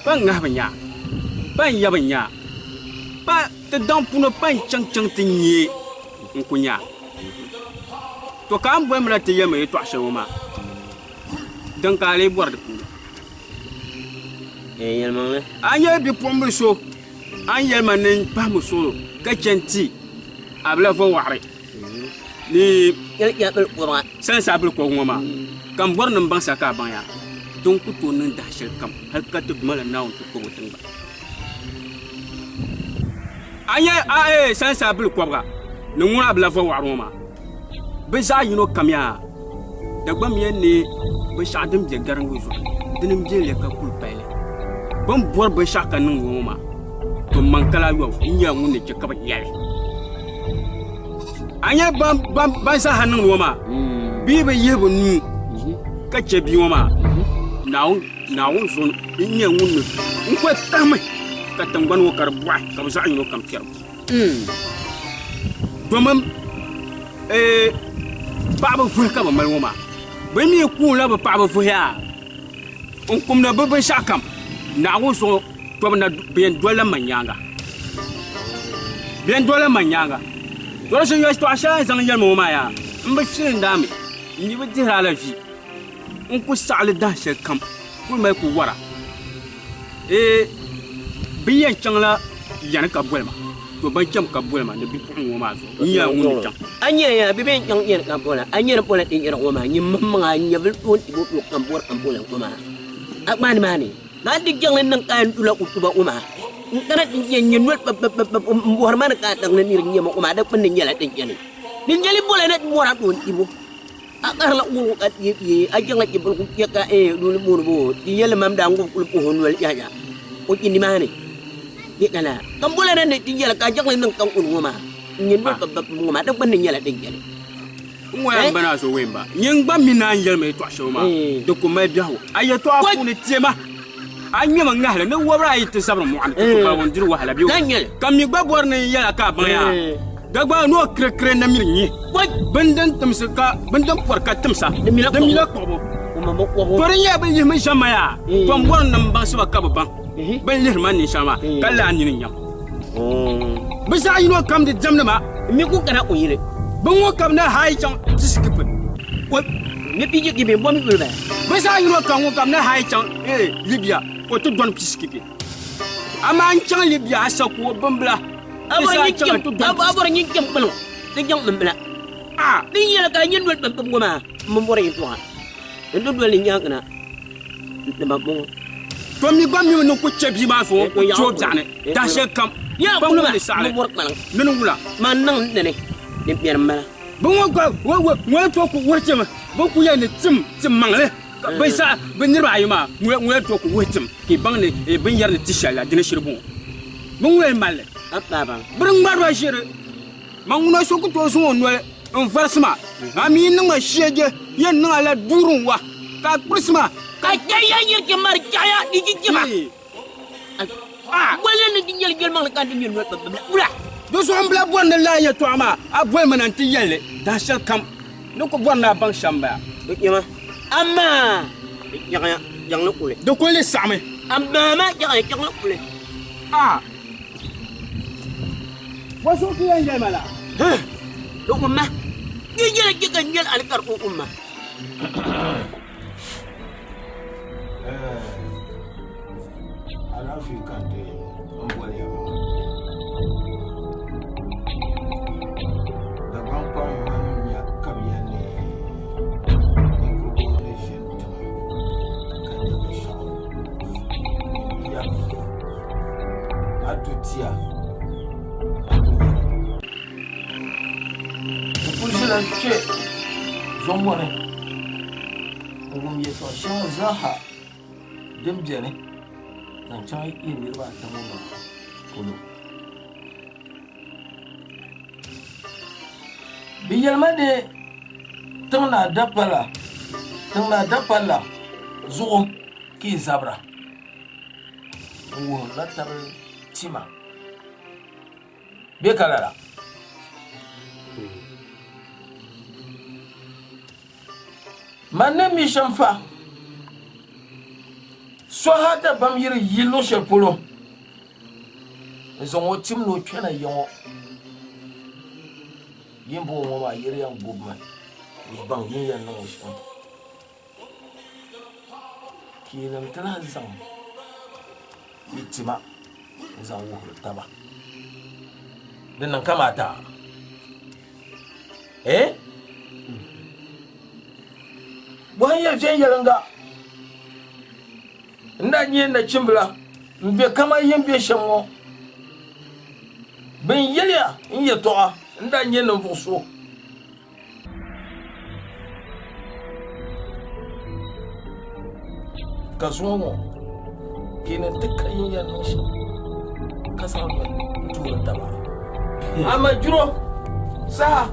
pa n ŋahi bi nya pa n ya bi nya pa ti daŋ puuni pa n chaŋ chaŋ ti nyɛ n ku nya. To ka a ni boli mi na ti yɛli ma yɛltɔɣa shɛli ŋɔ maa Din ka a lee bɔri di puuni. Yɛlimaŋli. A nyɛla bipuɣimbila so a ni yɛli ma ni n pahimi suɣulo ka chɛ n-ti a bi lahi vo waɣiri ni salinsi bili kɔbiga ŋɔ maa, ka m bɔri ni m baŋ sa ka a baŋ ya din ku tooi niŋ dahi shɛli kam hal ka ti Duuma la Naawuni ti kpab o tiŋgbani. A nya a salinsi bili kɔbiga ni ŋuna a bi lahi vo waɣiri ŋɔ maa, bɛ zaɣ yino kam yaa Dagbamya ni binshɛɣu din be gariŋgu zuɣu dini m-be li ka kuli pali li. Bɛ ni bɔri binshɛɣu ka niŋdi ŋɔ maa, to man kala ayɔbu n-nyɛla ŋun ni che ka bɛ nya li. A nya ban zaaha niŋdi ŋɔ maa, bɛ yi bi yihi bɛ nuu ka che bia ŋɔ maa, Naawuni zuɣu n-nyɛ ŋun ni n kuli tahimi ka tiŋgbani ŋɔ ka di bɔɣi ka bɛ zaɣ yino kam kpɛri ba. Domin paɣaba vuhi ka bi mali ŋɔ maa bi mii kuunila bi paɣaba vuhiya n kumdi bi binshaɣu kam Naawuni zuɣu tobu na bi yɛn dolila man nyaanga bi yɛn dolila man nyaanga to di shee yɛltɔɣa shɛli a ni zaŋ yɛli ma ŋɔ maa yaa n bi filim daami n mi bi dihiri a la vi n ku saɣali dahin shɛli kam kuli mali ku wara Ee, bɛ yɛn chaŋla Yani ka boli ma, to ban cham ka boli ma ni bipuɣiŋ ŋɔ maa zuɣu, n nyɛla ŋun ni chaŋ. A nya ya, bɛ bɛn chaŋ Yani ka boli a, a nyɛla pola ti yɛri ŋɔ maa, nyin maŋmaŋa a nyɛvili toon ti bo luɣ kam bɔri ka boli ŋɔ maa. A gbaai nimaani ka a ti jaŋli niŋ ka a yɛn dula o tuba ŋɔ maa. N kana ti yɛn nyɛ noli papapapap m-bɔhiri ma ni ka a daŋ ni niri nyɛ ma ŋɔ maa, di kpinni nyɛla din chani. Di nyɛli bola ni ti bɔri a toon tibo. A karila wuhibu ka ti ye a jiŋli ti boligu kpe ka luuli booni bo ti yɛli mam daa ŋubi kuli puhi o noli yaha o kpi nimaani bɛ ka laa ka m bola na ni ti yɛli ka a jiŋli niŋ ka n kuni ŋɔ maa n nyɛ noli ka ba ŋɔ maa di gbunni nyɛla din jɛli. N ŋɔ yaa m-bana so wee m-ba nyin gba mi naan yɛli ma yɛtɔɣ shɛli maa di ku mali biɛhigu a yɛtɔɣa puuni tema a ŋmɛmi ŋahili ni wɔbiri ayi ti zabiri mɔɣu ni ti ku pali ŋun diri wahala bɛ o ka m mi gba bɔri ni n yɛl a ka a baŋ yaa Dagbaŋ ni o kirikiri na miri nyi bindin timsi ka bindin pɔri ka timsa di mila kpuɣibu. To di nyɛla bɛ lihimi ʒɛma yaa to m bɔri ni m baŋsi ba ka bɛ baŋ bɛ ni lihiri ma ninshɛli maa ka lahi nini nyam. Bɛ zaɣ yino kam di diɛmdi ma. M mi ku kana o yili. Bɛ ŋɔ ka bɛ na haai chaŋ ti sikipi. Bɛ zaɣ yino kam ŋɔ ka bɛ na haai chaŋ Libya ka o ti dɔni pisikipi. Amaa n chaŋ Libya a sa ku o bimbila. A bɔri nyin kpɛm kpaliŋ di jaŋ bimbila. Din yɛli ka a nyɛ noli kpɛm ŋɔ maa m bi bɔri yɛltɔɣa. N di doli nyaaŋa na ni ba bɔŋɔ. To mi gba mi ni ku chɛ bia maa zuɣu o chɛ o biɛɣuni dahin shɛli kam ba ŋun ni saɣili mini wula. Man niŋ n dini din kpɛri m-bala. Bɛ ŋɔ gba ŋɔ to ku wuhi tim bɛ ku yɛli ni tim tim maŋli. Ka bɛ zaa, bɛ niriba ayi maa, ŋuna tooi ku wuhi tim ka yi baŋ ni bɛ ni yɛri ni ti shɛli la, di ni shiri bɔŋɔ. Bɛ ŋuna yi mali li, bɛ di ŋmari ba ʒiri. Man ŋuna so ku tooi zaŋ o noli n-varisi ma, a mi yi niŋ ma shɛje, yɛn niŋ a la duuri n-wa, ka a kpirisi ma. Ka chɛ ya yiri ti mari chɛɣiya di yi jɛma. Boli ni di nyɛli yɛlimaŋli ka di nyɛ noli kpabibila wula. Di zuɣu m bi lahi bɔri ni lala yɛtɔɣa maa a boli ma na nti yɛli li dahin shɛli kam ni ku bɔri ni a baŋ shɛm m-bala. Di kpɛma, amaa di chaŋya chaŋli kuli. Di kuli ni saɣimi. Amaa maa chaŋya chaŋli kuli. A Bɔ zuɣu ka yɛn yɛli ma laa? Di wumma. Di yɛli chɛ ka n nyɛli alikari ka o wumma. Alaafee ka n ti n boli ya maa Dagbaŋ pam man nya ka bɛ yɛli ni ninkurugu ni ʒini tiŋa ka nya binshɛɣu bia a du tia a ku nyɛli n kuli ʒila kpɛ zɔŋ ni N wum yɛtɔɣ shɛŋa zaaha din beni zaŋ chaŋ yi niriba ata ŋɔ maa polo. Bɛ yɛli ma ni tiŋ naa dapala zuɣu ka yi zabira. N wuhirila taba tima. Bɛ ka lala? Man ni mi shɛm fa, sɔha dabam yiri yi luɣ shɛli polo n-zaŋ o tim ni o kpɛna ya ŋɔ. Yi ni bɔŋɔ ŋɔ maa yi di yɛn gubimi m-baŋ yi ni yɛn niŋ o shɛm. Kiilim ti lahi zaŋ yi tima n-zaŋ wuhiri taba. Di niŋ kamaata? Eh? Bɔhim ya viɛnyɛliŋga. N daa nyɛ nachimbila m-be kaman yi ni be shɛm ŋɔ. Bɛn yɛliya n yɛtɔɣa n daa nyɛ ninvuɣ so. Ka zuŋɔ ŋɔ yi ni ti ka yin yɛn niŋ shɛm ka zaŋ noli n-tuuri taba. Amaa juro saha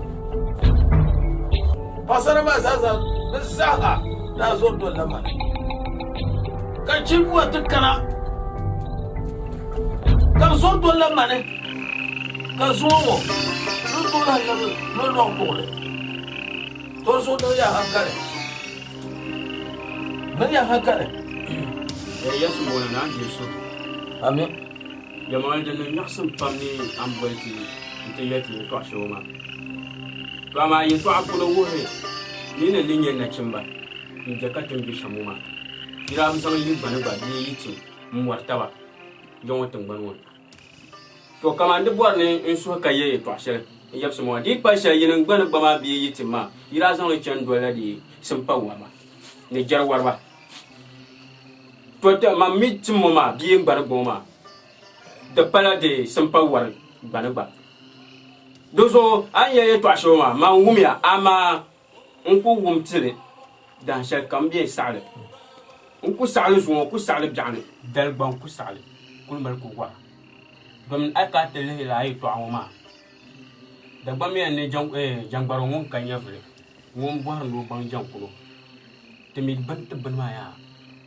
paɣisara maa zaa zaa bɛ zaaha daa zɔri dolila mani, ka chilibuwa ti kana ka bɛ zɔri dolila mani. Ka zuŋɔ ŋɔ ni tooi lahi labi lɔlɔɣu buɣili, to di zuɣu niŋ ya hankali. Niŋ ya hankali. Ya Sumboona Naa Diri Suhu. Ami. Yɛlimaŋli din niŋ nyaɣisim pam ni a ni boli ti nti yɛli ti yɛtɔɣ shɛŋa maa. To amaa yɛtɔɣa polo wuhiri ni yi ni ni nyɛ nachimba n-je ka ti ni be shɛm ŋɔ maa. Yi daa bi zaŋ yi gbani gba bee yi tim m-mɔri taba ya ŋɔ tiŋgbani ŋɔ ni. To kaman di bɔri ni n suhi ka ye yɛtɔɣ shɛli n yabisi ŋɔ maa, di yi pali shɛli yi ni gbani gba maa bee yi tim maa, yi daa zaŋ li chani dolila di simpa wariba ni jɛri wariba. To ti man mi tim ŋɔ maa bee n gbani gba ŋɔ maa, di pala di simpa wari gbani gba. Di zuɣu a ni yɛli yɛtɔɣ shɛli ŋɔ maa, man wumya, amaa n ku wum ti li dahin shɛli kam bee saɣili. N ku saɣili zuŋɔ, n ku saɣili biɛɣuni, dali gba n ku saɣili kuli mali ku wara. Domin a ka ti lihi lala yɛtɔɣa ŋɔ maa, Dagbamya ni jɛŋgbarigu ŋun ka nyɛvili, ŋun bɔhiri ni o baŋ jɛŋkuno, ti mi bini ti bini maa yaa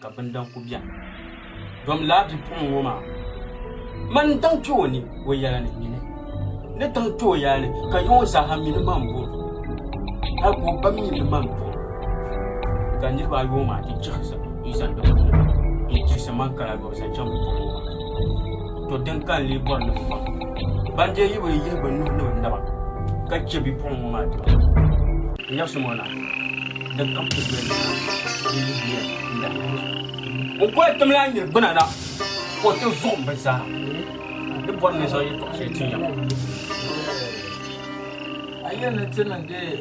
ka bindan ku beni. Dom lala bipuɣiŋ ŋɔ maa, man n-daŋ kpe o ni o yɛla ni nyini ni daŋ kpe o yɛla ni ka ya ŋɔ zaaha mi ni man bɔr o, hal ka o ba mi ni man bɔr o. Ka niriba ayi ŋɔ maa ti chiɣisi n-zani di puuni n-chiɣisi man kala yɔbu zaŋ chaŋ bipuɣiŋ ŋɔ maa. To din ka n lee bɔri ni bɛ baŋ, ban dee yi bi yihi bɛ nuhi ni bɛ naba ka chɛ bipuɣiŋ ŋɔ maa tima. N yabisi ŋɔ na, din kam ti doli di yihiya n-dahi. N kuli timla a nir gbuna na ka o ti zuɣim bɛ zaa. N ni bɔri ni zaŋ yɛtɔɣ shɛli tin ya maa. A yɛli ni ti niŋ dee,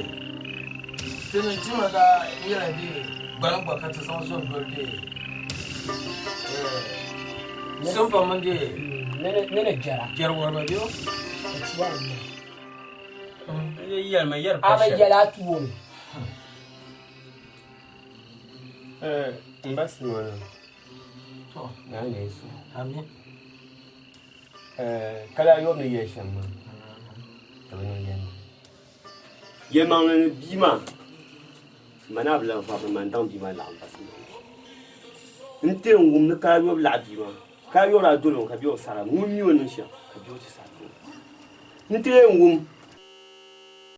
ti niŋ tima daa nyɛla dee gbaliŋ gba ka ti zaŋ zo n-doli dee Simpa mini dee Ni jɛra. Jɛri wariba bɛ o. A bi yɛli a tuo mi. N ba Simona, Naa ni Yesu. Amin. Kala ayɔbu ni yɛli shɛm maa, ka bɛ niŋ yɛli ma. Yɛlimaŋli ni bia maa, ma naa bi lahi vɔri ni man daŋ bia maa laɣim ba Simona. N ti n wum ni kala ayɔbu laɣi bia maa, kala ayɔbu daa doli o ka bia o sara, ŋun mi o ni niŋ shɛm ka bia o ti sara o. N ti yɛn wum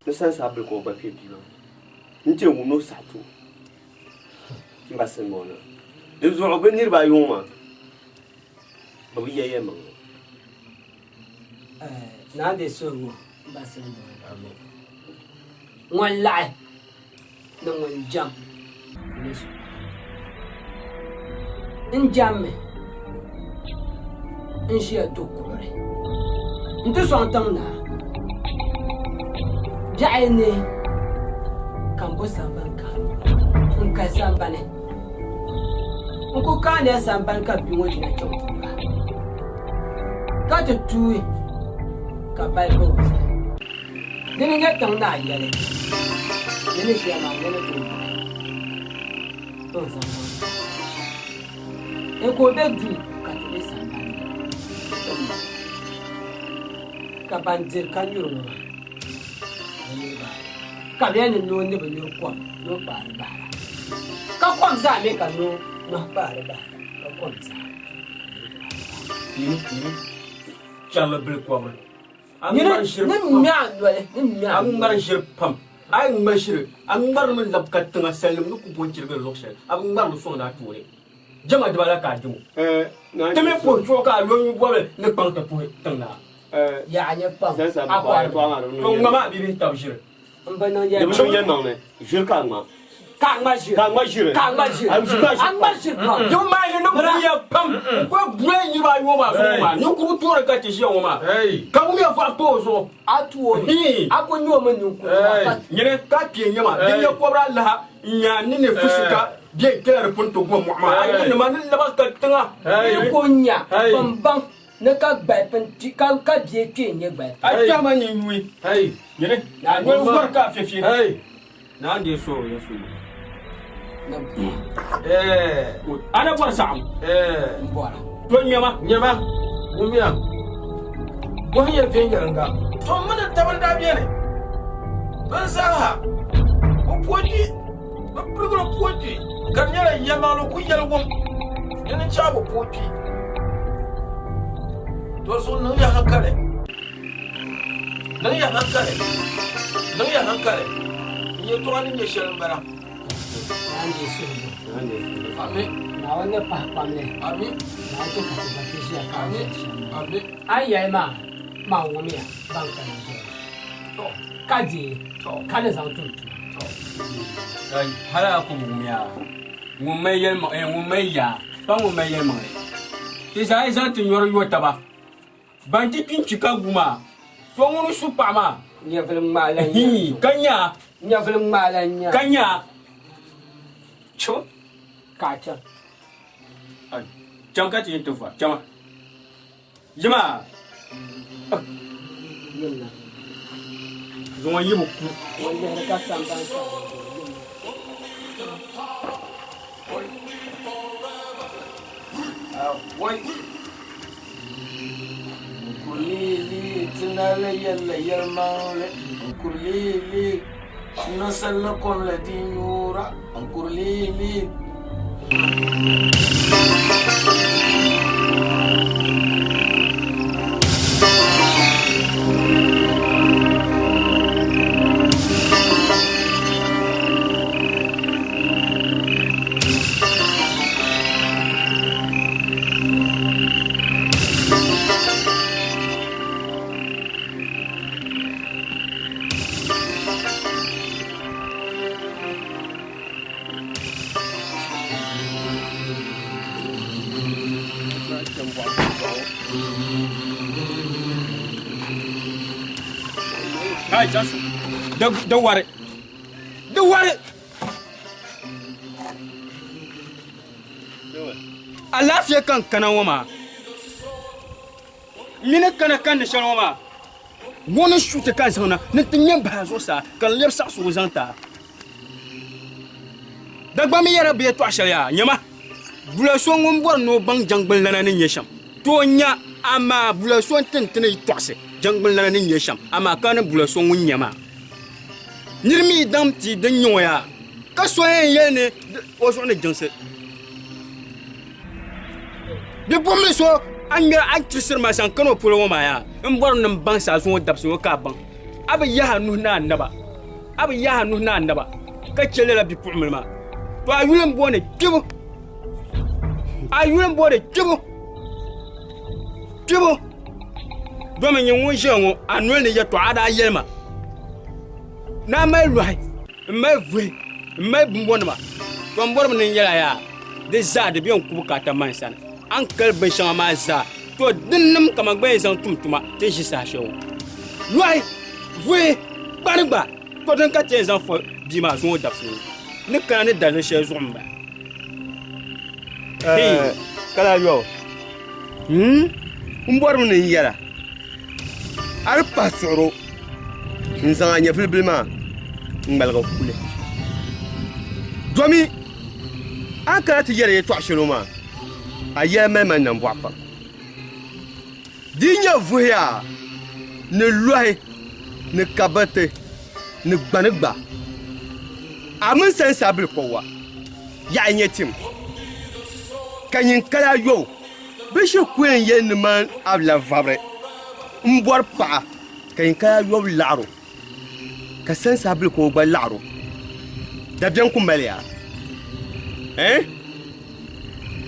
ni sansaa bili ka o gba kpe bia maa ni. N ti yɛn wum ni o saɣi ti o. M ba Simona, di zuɣu bɛ niriba ayi ŋɔ maa, bɛ bi yɛli yɛlimaŋli. Naa be suhigu m ba Simona. Ŋun laɣi ni ŋun jam ni so. N jammi n-ʒiya do kuɣuri nti sɔŋ tiŋ naa. Biɛɣu yi neei ka m bo sambani kaani n-kahi sambani. N ku kaaniya sambani ka bia ŋɔ yina chaŋ tuuga ka ti tuui ka bali ba o zaa. Dini n-nyɛ tiŋ naa yɛli, Yi ni ʒiya maa yi ni tooi gbubi bɛ ni zaŋ niŋ n ka o be duu ka ti be sambani ni tiŋ maa, ka ban diri ka nyuri ŋɔ maa bɛ niriba ayi, ka bɛ yɛli ni noo ni bi nyuri kom ni o kpaari bahira, ka kom zaa mi ka noo nɔhi kpaari bahira, ka kom zaa ka niriba ayi. Chɛrili bili kɔbiri. Ni ŋme a noli, ni ŋme a A ŋmari ʒiri pam. A yi ŋma ʒiri, a ŋmarimi lab ka tiŋa salinim ni ku bo n-chirigiri luɣ shɛli. A bi ŋmari li sɔŋdi a tooni. Jɛma diba la ka a dim o. Ti mi puhi chuɣu ka a lo nyu bɔbili ni kpaŋ ti puhi tiŋ naa. Yaa nyɛ kpaŋ, a kɔrimi. To ŋma maa bibihi tab ʒiri. M bi niŋ Di bi niŋ yɛlimaŋli, ʒiri ka a ŋma. Ka a ŋma ʒiri. Ka a ŋma ʒiri. Ka a ŋma ʒiri. A ŋma ʒiri. A ŋma ʒiri pam. Di maa ni ni buya pam. N ko buya niriba ayi ŋɔ maa zuɣu maa. Ninkurigu toori ka ti ʒiya ŋɔ maa. Ka wumiya vaɣu pa o zuɣu. A tu o mi. A ku nyɛ o mi ninkurigu maa. Nyini ka kpee nyɛ maa. Din nyɛ kɔbiri alaha n-nya ni ni fusi ka bɛ kpɛla di puni ti gom mɔɣu maa. A yi nima ni laba ka tiŋa. Ni ko nya bambaŋ ni ka gbali pini ka ka bia kpee nyɛ gbali A kpɛhi ma nyin yuui. Nyini noli gɔri ka a fiɛfiɛ. Naa n-deei so ya so. A na bɔri saɣim. To nyɛma. Nyɛma. Wumiya. Bɔhi ya viɛnyɛliŋga. To m mini taba n-daa beni. Bɛ zaaha bi pooi kpi, bɛ pirigili pooi kpi, ka di nyɛla yɛlimaŋli ku yɛli wum dini n-chaɣ bi pooi kpi. To zuɣu niŋya hankali, niŋya hankali, niŋya hankali. N yɛtɔɣa ni nyɛ shɛli m-bala. Naawuni ni pahi kpamli. Naawuni chɛ ka ti gba ti ʒiya ka a ni yɛli shɛm maa. A ni yɛli maa, man wumiya ban kani zuɣu ka deei ka ni zaŋ tum tuma. Hali a ku bi wumiya ŋun mali yɛlimaŋli, ŋun mali yaa, pa ŋun mali yɛlimaŋli. Ti zaa yi zaŋ ti nyɔri yo taba. Ban ti kpi n-kpi ka gu maa, so ŋuni su paɣa maa. Nyɛvili ŋmaa lan nya. Ka nya. Nyɛvili ŋmaa lan nya. Ka nya. Cho ka a chaŋ. Chaŋ ka ti yɛn ti va. Chama. Yima. Yimna. Zuŋɔ yi bi ku. Ŋun lihiri ka samban sa. Awai. Nkurili tinali yɛlli yɛlimaŋli nkurili ninsali komli di nyuura nkurili. Kai, da wari. Da wari. Alaafee ka n kana ŋɔ maa. N mini kana ka ni shɛli ŋɔ maa, ŋuni shuuti ka n zaŋ na ni ti ŋmɛ m-bahi a zuɣusaa ka n lɛbi saɣisigu zaŋ ti a. Dagbamb yɛra bɛ yɛtɔɣ shɛli yaa, nyama, bula so ŋun bɔri ni o baŋ jaŋgbunlana ni nyɛ shɛm, tooi nya, amaa bula so n-ti n ti ni yi tɔɣisi jaŋgbunlana ni nyɛ shɛm, amaa ka ni bula so ŋun nya maa. Nir mi daŋ ti din nyɛ ŋɔ yaa, ka so yɛn yɛli ni o zuɣu ni jiŋsi. Bipuɣimbila so a ni ŋmɛri a ni chirisiri ma zaŋ kani o polo ŋɔ maa yaa, m bɔri ni m baŋ sa zuŋɔ dabisi ŋɔ ka a baŋ a bi yahi a nuhi ni a naba, a bi yahi a nuhi ni a naba ka chɛ lala bipuɣimbila maa. To a yuli m-booni kpibu, a yuli m-booni kpibu, kpibu. Domi nyin ŋun ʒiya ŋɔ a noli ni yɛtɔɣa a daa yɛli ma ni a mali lɔhi. M mali vuhi, m mali bumbɔnima, to m bɔrimi ni n yɛl a yaa, di zaa di be n ku bukaata man sani. A ni kali binshɛŋa maa zaa, to dinnim ka man gba yɛn zaŋ tum tuma ti ʒi saha shɛli ŋɔ. Lɔhi, vuhi, kpani gba, to din ka ti yɛn zaŋ fo bia maa zuŋɔ dabisili ŋɔ ni kana ni daliri shɛli zuɣu m-bala. Hei, ka lahi yɔbu, m bɔrimi ni n yɛl a, a di pahi suɣiro n-zaŋ a nyɛvili bili maa n-ŋmaligi kuli. Domi a ni kana ti yɛri yɛtɔɣ shɛli ŋɔ maa, a yɛla mali ma nambɔɣu pam. Di yi nyɛ vuhiya ni lɔhi ni kabiriti ni gbani gba, a mini sansa bilikɔwa yaɣi nyɛ tim, ka nyin kali a yɔbu bɛ shiri ku yɛn yɛli ni man a bi lahi vabiri m-bɔri paɣa, ka nyin kali a yɔbu laɣir o, ka sansa bilikɔwa gba laɣir o. Dabiɛm ku mali ya? Ɛɛn?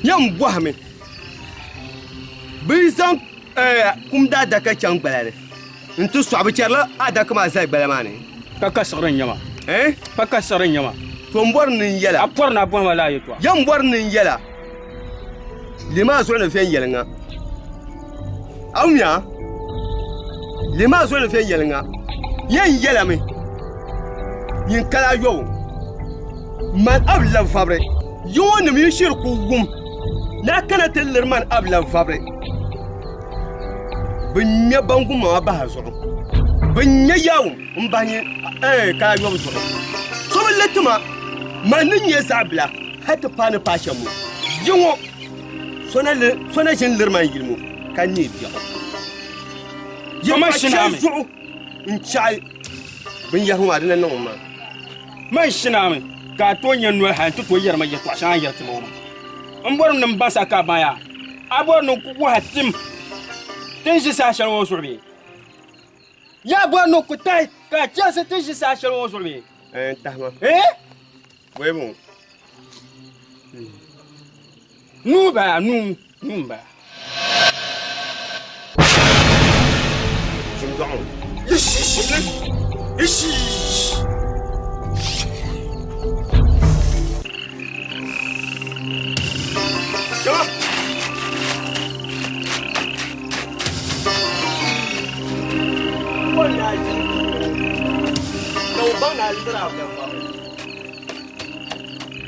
Yɛn bɔhimi bɛ yi zaŋ kum daadaka chaŋ gbala ni nti sɔɣi, bɛ chɛrila adaka maa zali gbala maa ni. Pa ka siɣiri n-nyɛ ma. Pa ka siɣiri n-nyɛ ma. To n bɔri ni n yɛla. A pɔri ni a bɔhima laa yɛtɔɣa. Yɛn bɔri ni n yɛla. Lee maa zuɣu ni viɛnyɛliŋa. A wumya? Lee maa zuɣu ni viɛnyɛliŋa. Yɛn yɛlami. Nyin kali ayɔbu. Man a bi labi vabiri. Yi ŋɔ nim yi shiri ku wum ni a kana ti liri man a bi labi vabiri. Bɛ ŋmɛ bangu maŋa bahi a zuɣu. Bɛ ŋmɛ yaawum n bahi nyin kali ayɔbu zuɣu. So bi li ti ma, man ni nyɛ zaɣ bila hal ti paai ni paai shɛm ŋɔ. Yi ŋɔ so na ʒini liri man yili ŋɔ ka neei biɛɣu. Yi pa shɛli zuɣu n-chaɣi binyɛra ŋɔ maa di na niŋ ma. Man shinaami ka a tooi nya noli hal nti tooi yɛri ma yɛtɔɣ shɛŋa a ni yɛri ti ma ŋɔ maa. M bɔri ni m baŋ sa ka a baŋ yaa, a bɔri ni n ku wuhi a tim ti ni ʒi saha shɛli ŋɔ zuɣu bee? Yaa bɔri ni n ku tahi ka a chɛrisi ti ni ʒi saha shɛli ŋɔ zuɣu bee? Ɛɛn, tahima. Ee? Bɔyi bɔŋɔ. Nuu bala, nuu, nuu m-bala. Ʒim dɔɣi ŋɔ. Shɛba.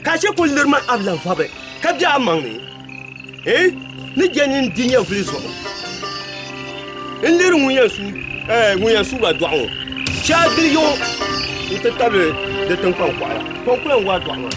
Ka chɛ ka o liri ma Abilan vabɛ ka be a maŋ ni, eh, ni je ni n di nyɛvili zuɣu. N liri ŋun yɛn su, eh, ŋun yɛn su gba dɔɣi ŋɔ. Chɛ a gili yiŋɔ nti tabili di tiŋkpaŋ kɔɣila. Tɔ n ku lan waai dɔɣi maa.